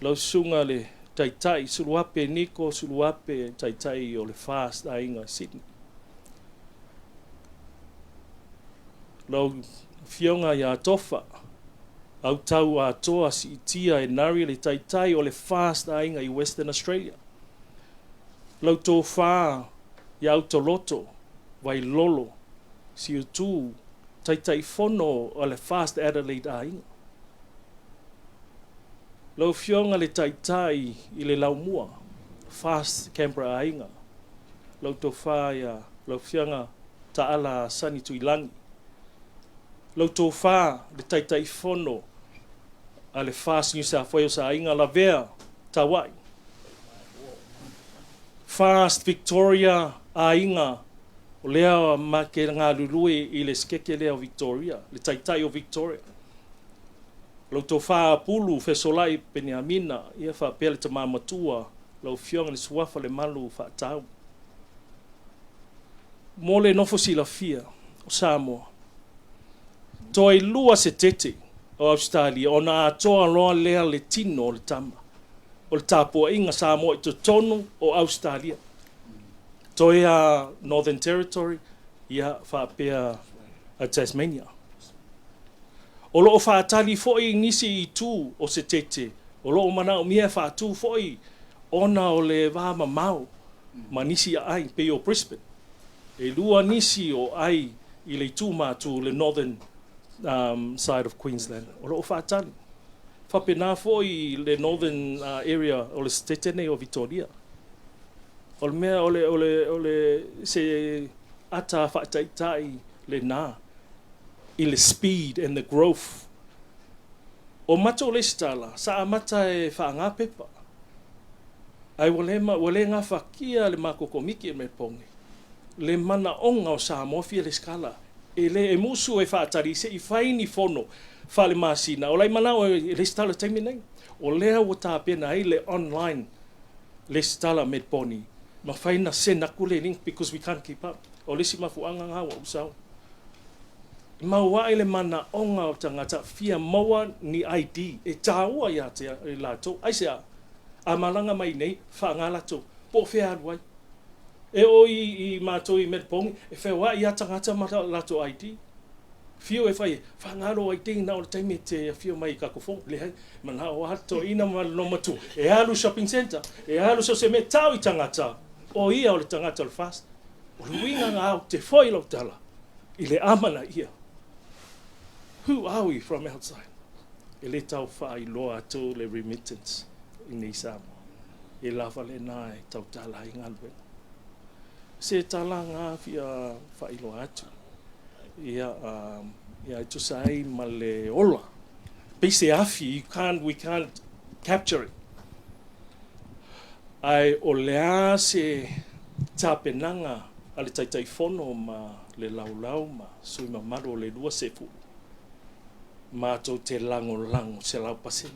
Lau susuga le Taitai Suluape Niko Suluape, Taitai o le FAST Aiga Sydney. Lau Afioga ia Tofa, Autau Atoa Siitia Enari le Taitai o le FAST Aiga i Western Australia. Lau Tofa ia Autoloto Vailolo Siutu, Taitaifono o le FAST Adelaide Aiga. Lau Afioga le Taitai i le Laumua, FAST Canberra Aiga. Lau Tofa ia Lau Afioga Taala Sonny Tuilagi. Lau Tofa le Taitaifono a le FAST New South Wales Aiga Lavea Tauai. FAST Victoria Aiga, o lea ma te galulue i le sekete lea o Victoria, le Taitai o Victoria. Lau Tofa Pulu Fesolai Peniamina, ia faapea le Tama Matua, lau Afioga i le Suafa Lemalu Faatau. Mo le nofo silafia o Samoa, toe 2 setete o Ausetalia ona atoa loa lea le tino o le tama o le tapuaiga Samoa i totonu o Ausetalia. Toe a Northern Territory, ia faapea a Tasmania. O lo o faatali foi nisi itu o setete o lo o manaomia e faatu foi ona o le va mamao ma nisi aai pei o Brisbane. E 2 nisi o ai i le itu matu, le northern side of Queensland, o lo o faatali. Faapena foi le northern area o le setete nei o Victoria. O le mea o le se ata faataitai lena i le speed and the growth. O matou le sitala, sa amata e whaanga pepa. Ai ua le ngafakia le mako komiki e me pongi. Le mana onga o Samoa fia le skala. E le e musu e whaatari se i whaini fono whale masina. O lai mana o le sitala taimi nei. O lea ua tāpena ai le online le sitala me poni. Ma whaina send aku le link because we can't keep up. O le si mafuanga ngā wa usau. Maua ai le mana onga o tangata fia maua ni ID e tāua ia te e lātou. Ai se a, a malanga mai nei, wha ngā lātou. Po whea alu ai. E o i mātou i Medpongi, e whea ia tangata ma lātou ID. Whio e whai, wha ngā ro ID nā o le taimi te whio mai i kakofo. Le hei, mana o ato ina ma no matu. E alu shopping center, e alu so se me tau i tangata. O ia o le tangata o le fast. O le winga ngā au te whai lau tala. I le amana ia. Who are we from outside? E le tau wha i loa atu le remittance i nei Samoa. E lava le nā e tau tala i ngā luenga. Se tala ngā whia wha i loa atu. Ia, ia e tusa ai ma le ola. Pei se afi, you can't, we can't capture it. Ai o lea se tapenaga a le Taitaifono ma le laulau ma sui mamalu o le 20 mātou te lagolago 100%.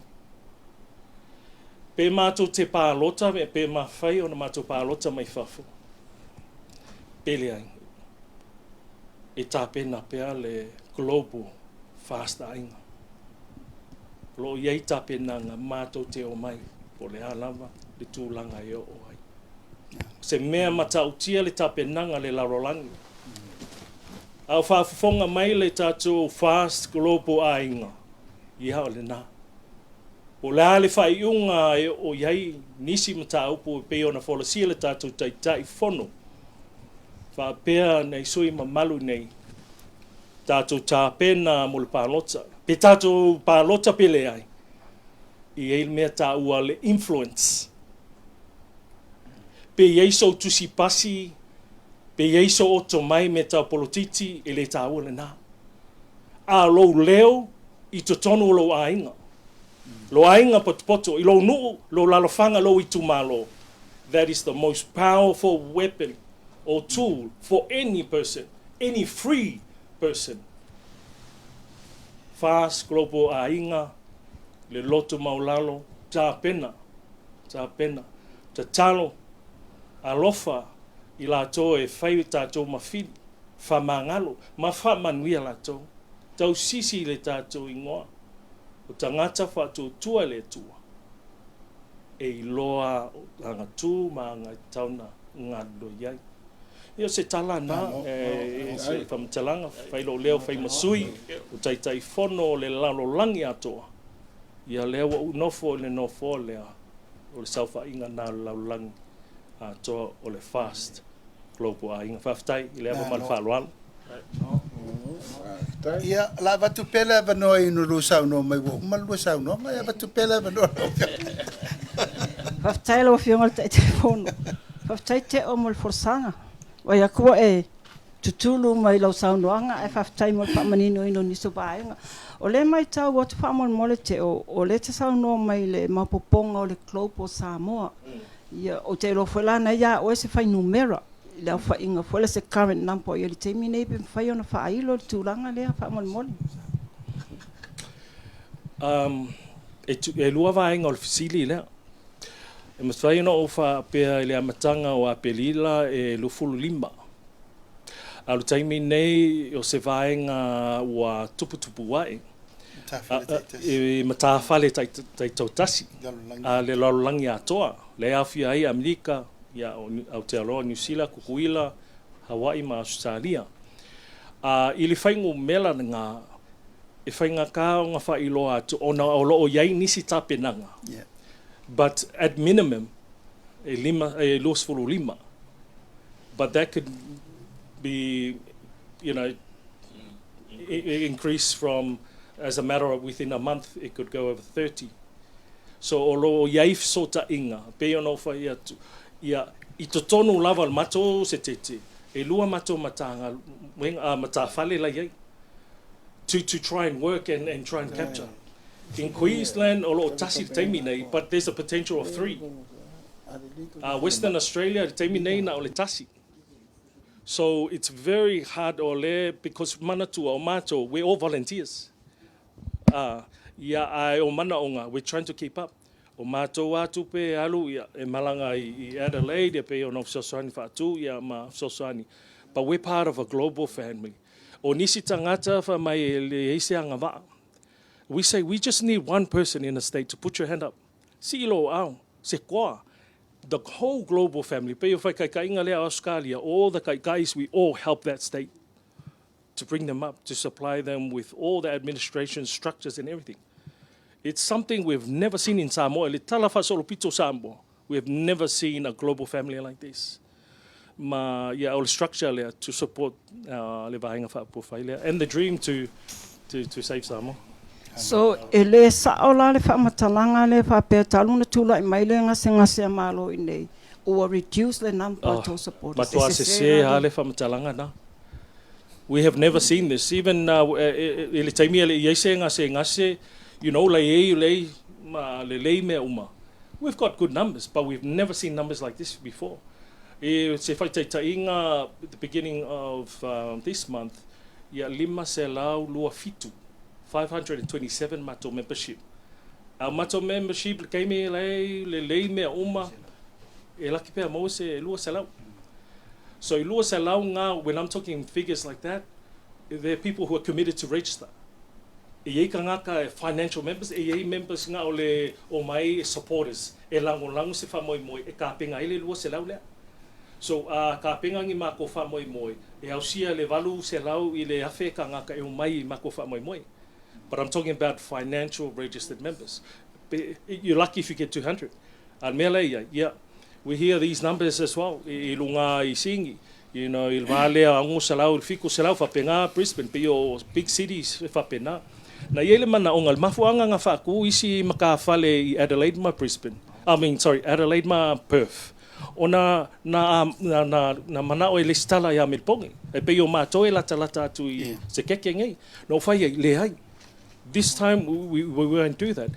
Pe mātou te pālota, pe mawhai ona mātou pālota mai fafo. Pele ai. E tāpena pea le global fast aiga. Lo iai tāpenanga mātou te o mai, po le alava, le tūlanga e o ai. Se mea matautia le tāpenanga le larolangi. Au whaafufonga mai le tātou fast global aiga. Ia o le nā. Po le ale whaiunga e o iai nisi mataupu e pei ona folasia le tātou taitai fono. Whaapea nei sui mamalu nei tātou tāpena mo le pālota. Pe tātou pālota pele ai. I ei mea tā ua le influence. Pe iei so tusi pasi, pe iei so oto mai me tau polititi e le tā ua le nā. A lou leo i totonu o lou aiga. Lo aiga potopoto, i lou nuu, lou lalofanga, lou itumalo. That is the most powerful weapon or tool for any person, any free person. Fast global aiga, le loto maulalo, tāpena, tāpena, tatalo, alofa i lātou e whai tātou mawhili, whamangalo, ma whamanuia lātou. Tau sisi le tātou ingoa, o tangata whaatuatua le tua, e iloa o anga tū ma anga i tauna ngā riro iai. Ia o se tala na, e se faamatalaga, fai lou leo fai ma sui o Taitaifono o le lalolagi atoa. Ia lea ua ou nofo i le nofoa lea o le saofaiga na o le lalolagi atoa o le FAST Global Aiga. Faafetai i le ava ma le faaaloalo. Ia, o le a avatu pea le avanoa i ona lua saunoa mai ua uma le lua saunoaga, ia avatu pea le avanoa i lau Afioga. Faafetai lau Afioga i le Taitaifono. Faafetai Teo mo le folasaga. Vaai atu ua e tutulu mai lau saunoaga ae faafetai mo le faamaninoina o nisi o vaega. O lea e matau atu faamolemole Teo, o lea e te saunoa mai i le maopoopoga o le Global Samoa. Ia, ou te iloa foi la na ia oe se fuainumera i le aofaiga foi lea se current number o i ai i le taimi nei pe mafai ona faailo le tulaga lea faamolemole. E lua vaega o le fesili lea. E mafai ona ou faapea i le amataga o Aperila e 25. A o le taimi nei o se vaega ua tuputupu ae i matafale taitoatasi a le lalolagi atoa, lea e aofia ai Amerika, Aotearoa, Niu Sila, Kukuila, Hawaii ma Ausetalia. I le fuainumera lena, e faigata ona faailoa atu ona o lo o i ai nisi tapenaga, but at minimum e 5, e 25, but that could be increase from as a matter of within a month it could go over 30. So o lo o i ai fesootaiga, pei ona ou fai atu, ia, i totonu lava o le matou setete, e lua matou matafale la i ai, to try and work and try and capture. In Queensland, o lo o tasi le taimi nei, but there's a potential of three. Western Australia, le taimi nei na o le tasi. So it's very hard o le, because manatua o matou, we're all volunteers. Ia, ae o manaoga, we're trying to keep up. O matou a tupe e alu, ia, e malaga i Adelaide, ia pei ona fesoasoani faatu, ia, ma fesoasoani. But we're part of a global family. O nisi tagata fai mai e leai se agavaa. We say we just need one person in a state to put your hand up. Sii lou aao, se koa. The whole global family, pei o faikaikaiga lea Australia, all the kaikais, we all help that state to bring them up, to supply them with all the administration structures and everything. It's something we've never seen in Samoa. Le tala faasolopito Samoa, we have never seen a global family like this. Ma ia o le structure lea to support le Vaega Faaupufai lea and the dream to save Samoa. So, e le sao la le faamatalaga lea faapea talu na tulai mai le gasegase a Malo i nei, ua reduce le number o tou supporters. Matua sese lava le faamatalaga na. We have never seen this. Even i le taimi e le i ai se gasegase, la i ai lei ma lelei mea uma. We've got good numbers, but we've never seen numbers like this before. I se faitaitaiga, the beginning of this month, ia 527, 527 matou membership. A matou membership le taimi lei lelei mea uma, e laki pea maua se 200. So i 200 ngā, when I'm talking figures like that, there are people who are committed to register. E i ai tagata e financial members, e i ai members nga o le o mai supporters, e lagolago se faamoemoe e tapena ai le 200 lea. So a tapena ni matou faamoemoe, e ausia le 800 i le 1000 tagata e omai i matou faamoemoe. But I'm talking about financial registered members. You're lucky if you get 200. A le mea lea ia, yeah, we hear these numbers as well i luga i Sini. I le vā lea 600 i le 700 faapena Brisbane, pei o big cities e faapena. Na i ai le manaoga, le mafuaaga na faatu isi matafale i Adelaide ma Brisbane. I mean, sorry, Adelaide ma Perth. Ona na, na, na, na manao e lesitala ia Melbourne. E pei o matou e latalata atu i se keke nei. Na o fai ai, leai. This time we won't do that.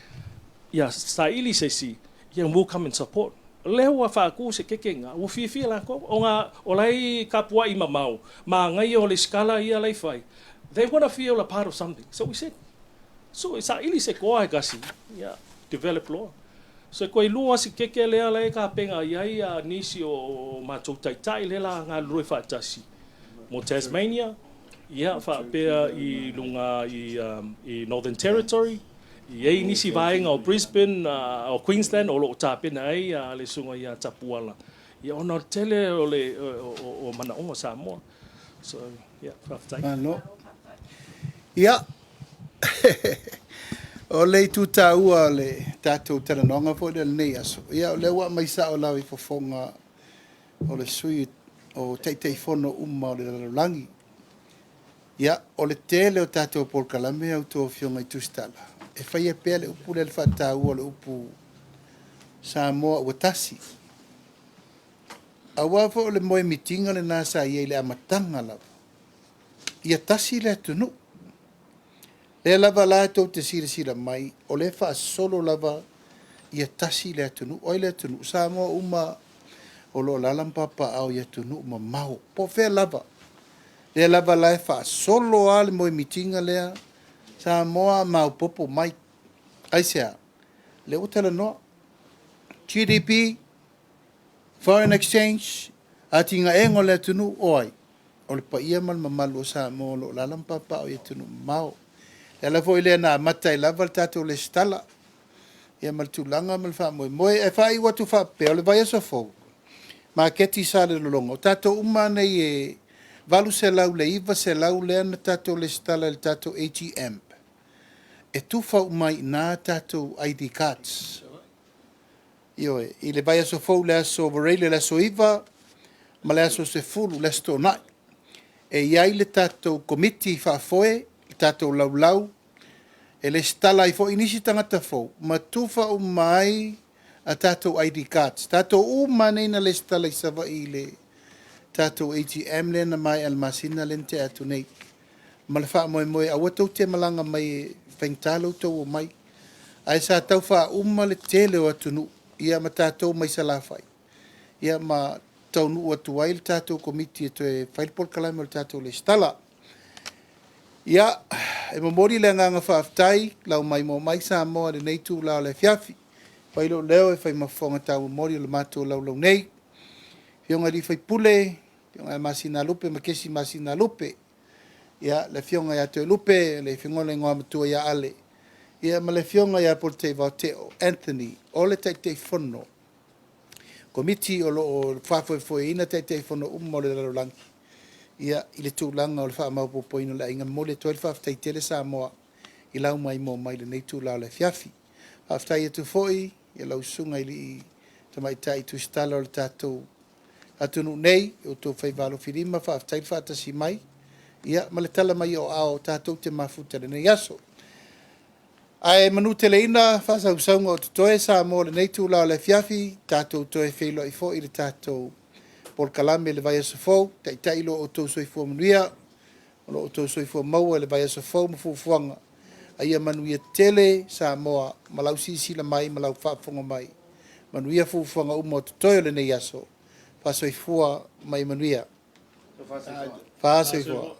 Ia saili se isi, ia we'll come and support. Lea ua faatu se keke ngā, ua fiafia lakou. O ngā, o lai kapua'i mamao, ma ngai o le skala ia lai fai. They want to feel a part of something. So we said, so e saili se koa e kasi, ia, develop loa. So koe lua si keke lea lai ka penga iai a nisi o matou taitai le la ngā lue whaatasi. Mo Tasmania, ia whaapea i lunga i Northern Territory, i ei nisi vaega o Brisbane, o Queensland, o loo tapena ai le susuga ia Tapuala. Ia ona o le tele o le o manaoga o Samoa. So, ia, faafetai. Malo. Ia, o le itu taua o le tatou talanoaga foi lea i lenei aso, ia o lea ua aumai sao lava i fofoga o le sui usufono o Taitaifono uma o le lalolagi. Ia, o le tele o tatou polokalame a outou Afioga i Tusitala, e faia pea le upu lea i le faataua o le upu Samoa ua tasi. Aua foi o le moemitiga lena sa i ai i le amataga lava, ia tasi le atunuu. Lea lava la tou te silasila mai, o lea e faasolo lava ia tasi le atunuu. O ai le atunuu? O Samoa uma o lo o alaala ma papaaao i atunuu mamao, po o fea lava. Lea lava la e faasolo lava le moemitiga lea, Samoa maopoopo mai. Aisea? Lea ua talanoa, GDP, foreign exchange, atinaega o le atunuu, o ai? O le paia ma le mamalu o Samoa o lo o alaala ma papaaao i atunuu mamao. O le ala foi lea na amata ai lava le tatou resitala, ia ma le tulaga ma le faamoemoe. Ae faaiu atu faapea, o le vaiaso fou, maketi i Salelologa, o tatou uma lava nei e 800 i le 900 lea na tatou resitala i le tatou AGM, e tufa uma ai i ina tatou ID cards. Ioe, i le vaiaso fou i le aso Faraile le aso 9 ma le aso 10 le Aso Toonai. E i ai le tatou Komiti Faafoe, le tatou laulau e resitala ai foi nisi tagata fou ma tufa uma ai a tatou ID cards. Tatou uma lava nei na resitala i Savaii i le tatou AGM lea na maea i le masina lea na tea atu nei. Ma le faamoemoe aua tou te malaga mai e faigata lo outou omai. Ae sa tau faauma le tele o atunuu ia ma tatou mai Salafai ia ma taunuu atu ai le tatou Komiti e toe fai le polokalame o le tatou resitala. Ia, e momoli le agaga faafetai lau maimoa mai Samoa i lenei itula o le afiafi. Fai lou leo e fai ma fofoga taumolimoli o le matou laulau nei. Afioga i sui usufono, Afioga ia Masinalupe ma Kesi Masinalupe, ia le Afioga ia Toelupe le Igoamatua ia Ale, ia ma le Afioga ia Polataivao Anthony o le Taitaifono Komiti o lo o faafoefoeina Taitaifono uma o le lalolagi ia i le tulaga o le faamaopoopoina o le aiga. E momoli atu ai le faafetai tele Samoa i lau maimoa mai i lenei itula o le afiafi. Faafetai atu foi i lau Susuga i le Tamaitai Tusitala o le tatou atunuu nei i outou faiva alofilima, faafetai le faatasi mai ia ma le tala mai o aao tatou te mafuta i lenei aso. Ae manuteleina faasausauga o totoe Samoa i lenei itula o le afiafi, tatou toe feiloai foi i le tatou polokalame i le vaiaso fou. Taitai lo outou soifua manuia ma lo outou soifua maua i le vaiaso fou ma fuafuaga, a ia manuia tele Samoa ma lau silasila mai ma lau faafofoga mai. Manuia fuafuaga uma o totoe o lenei aso. Faasoifua ma ia manuia. Faasoifua.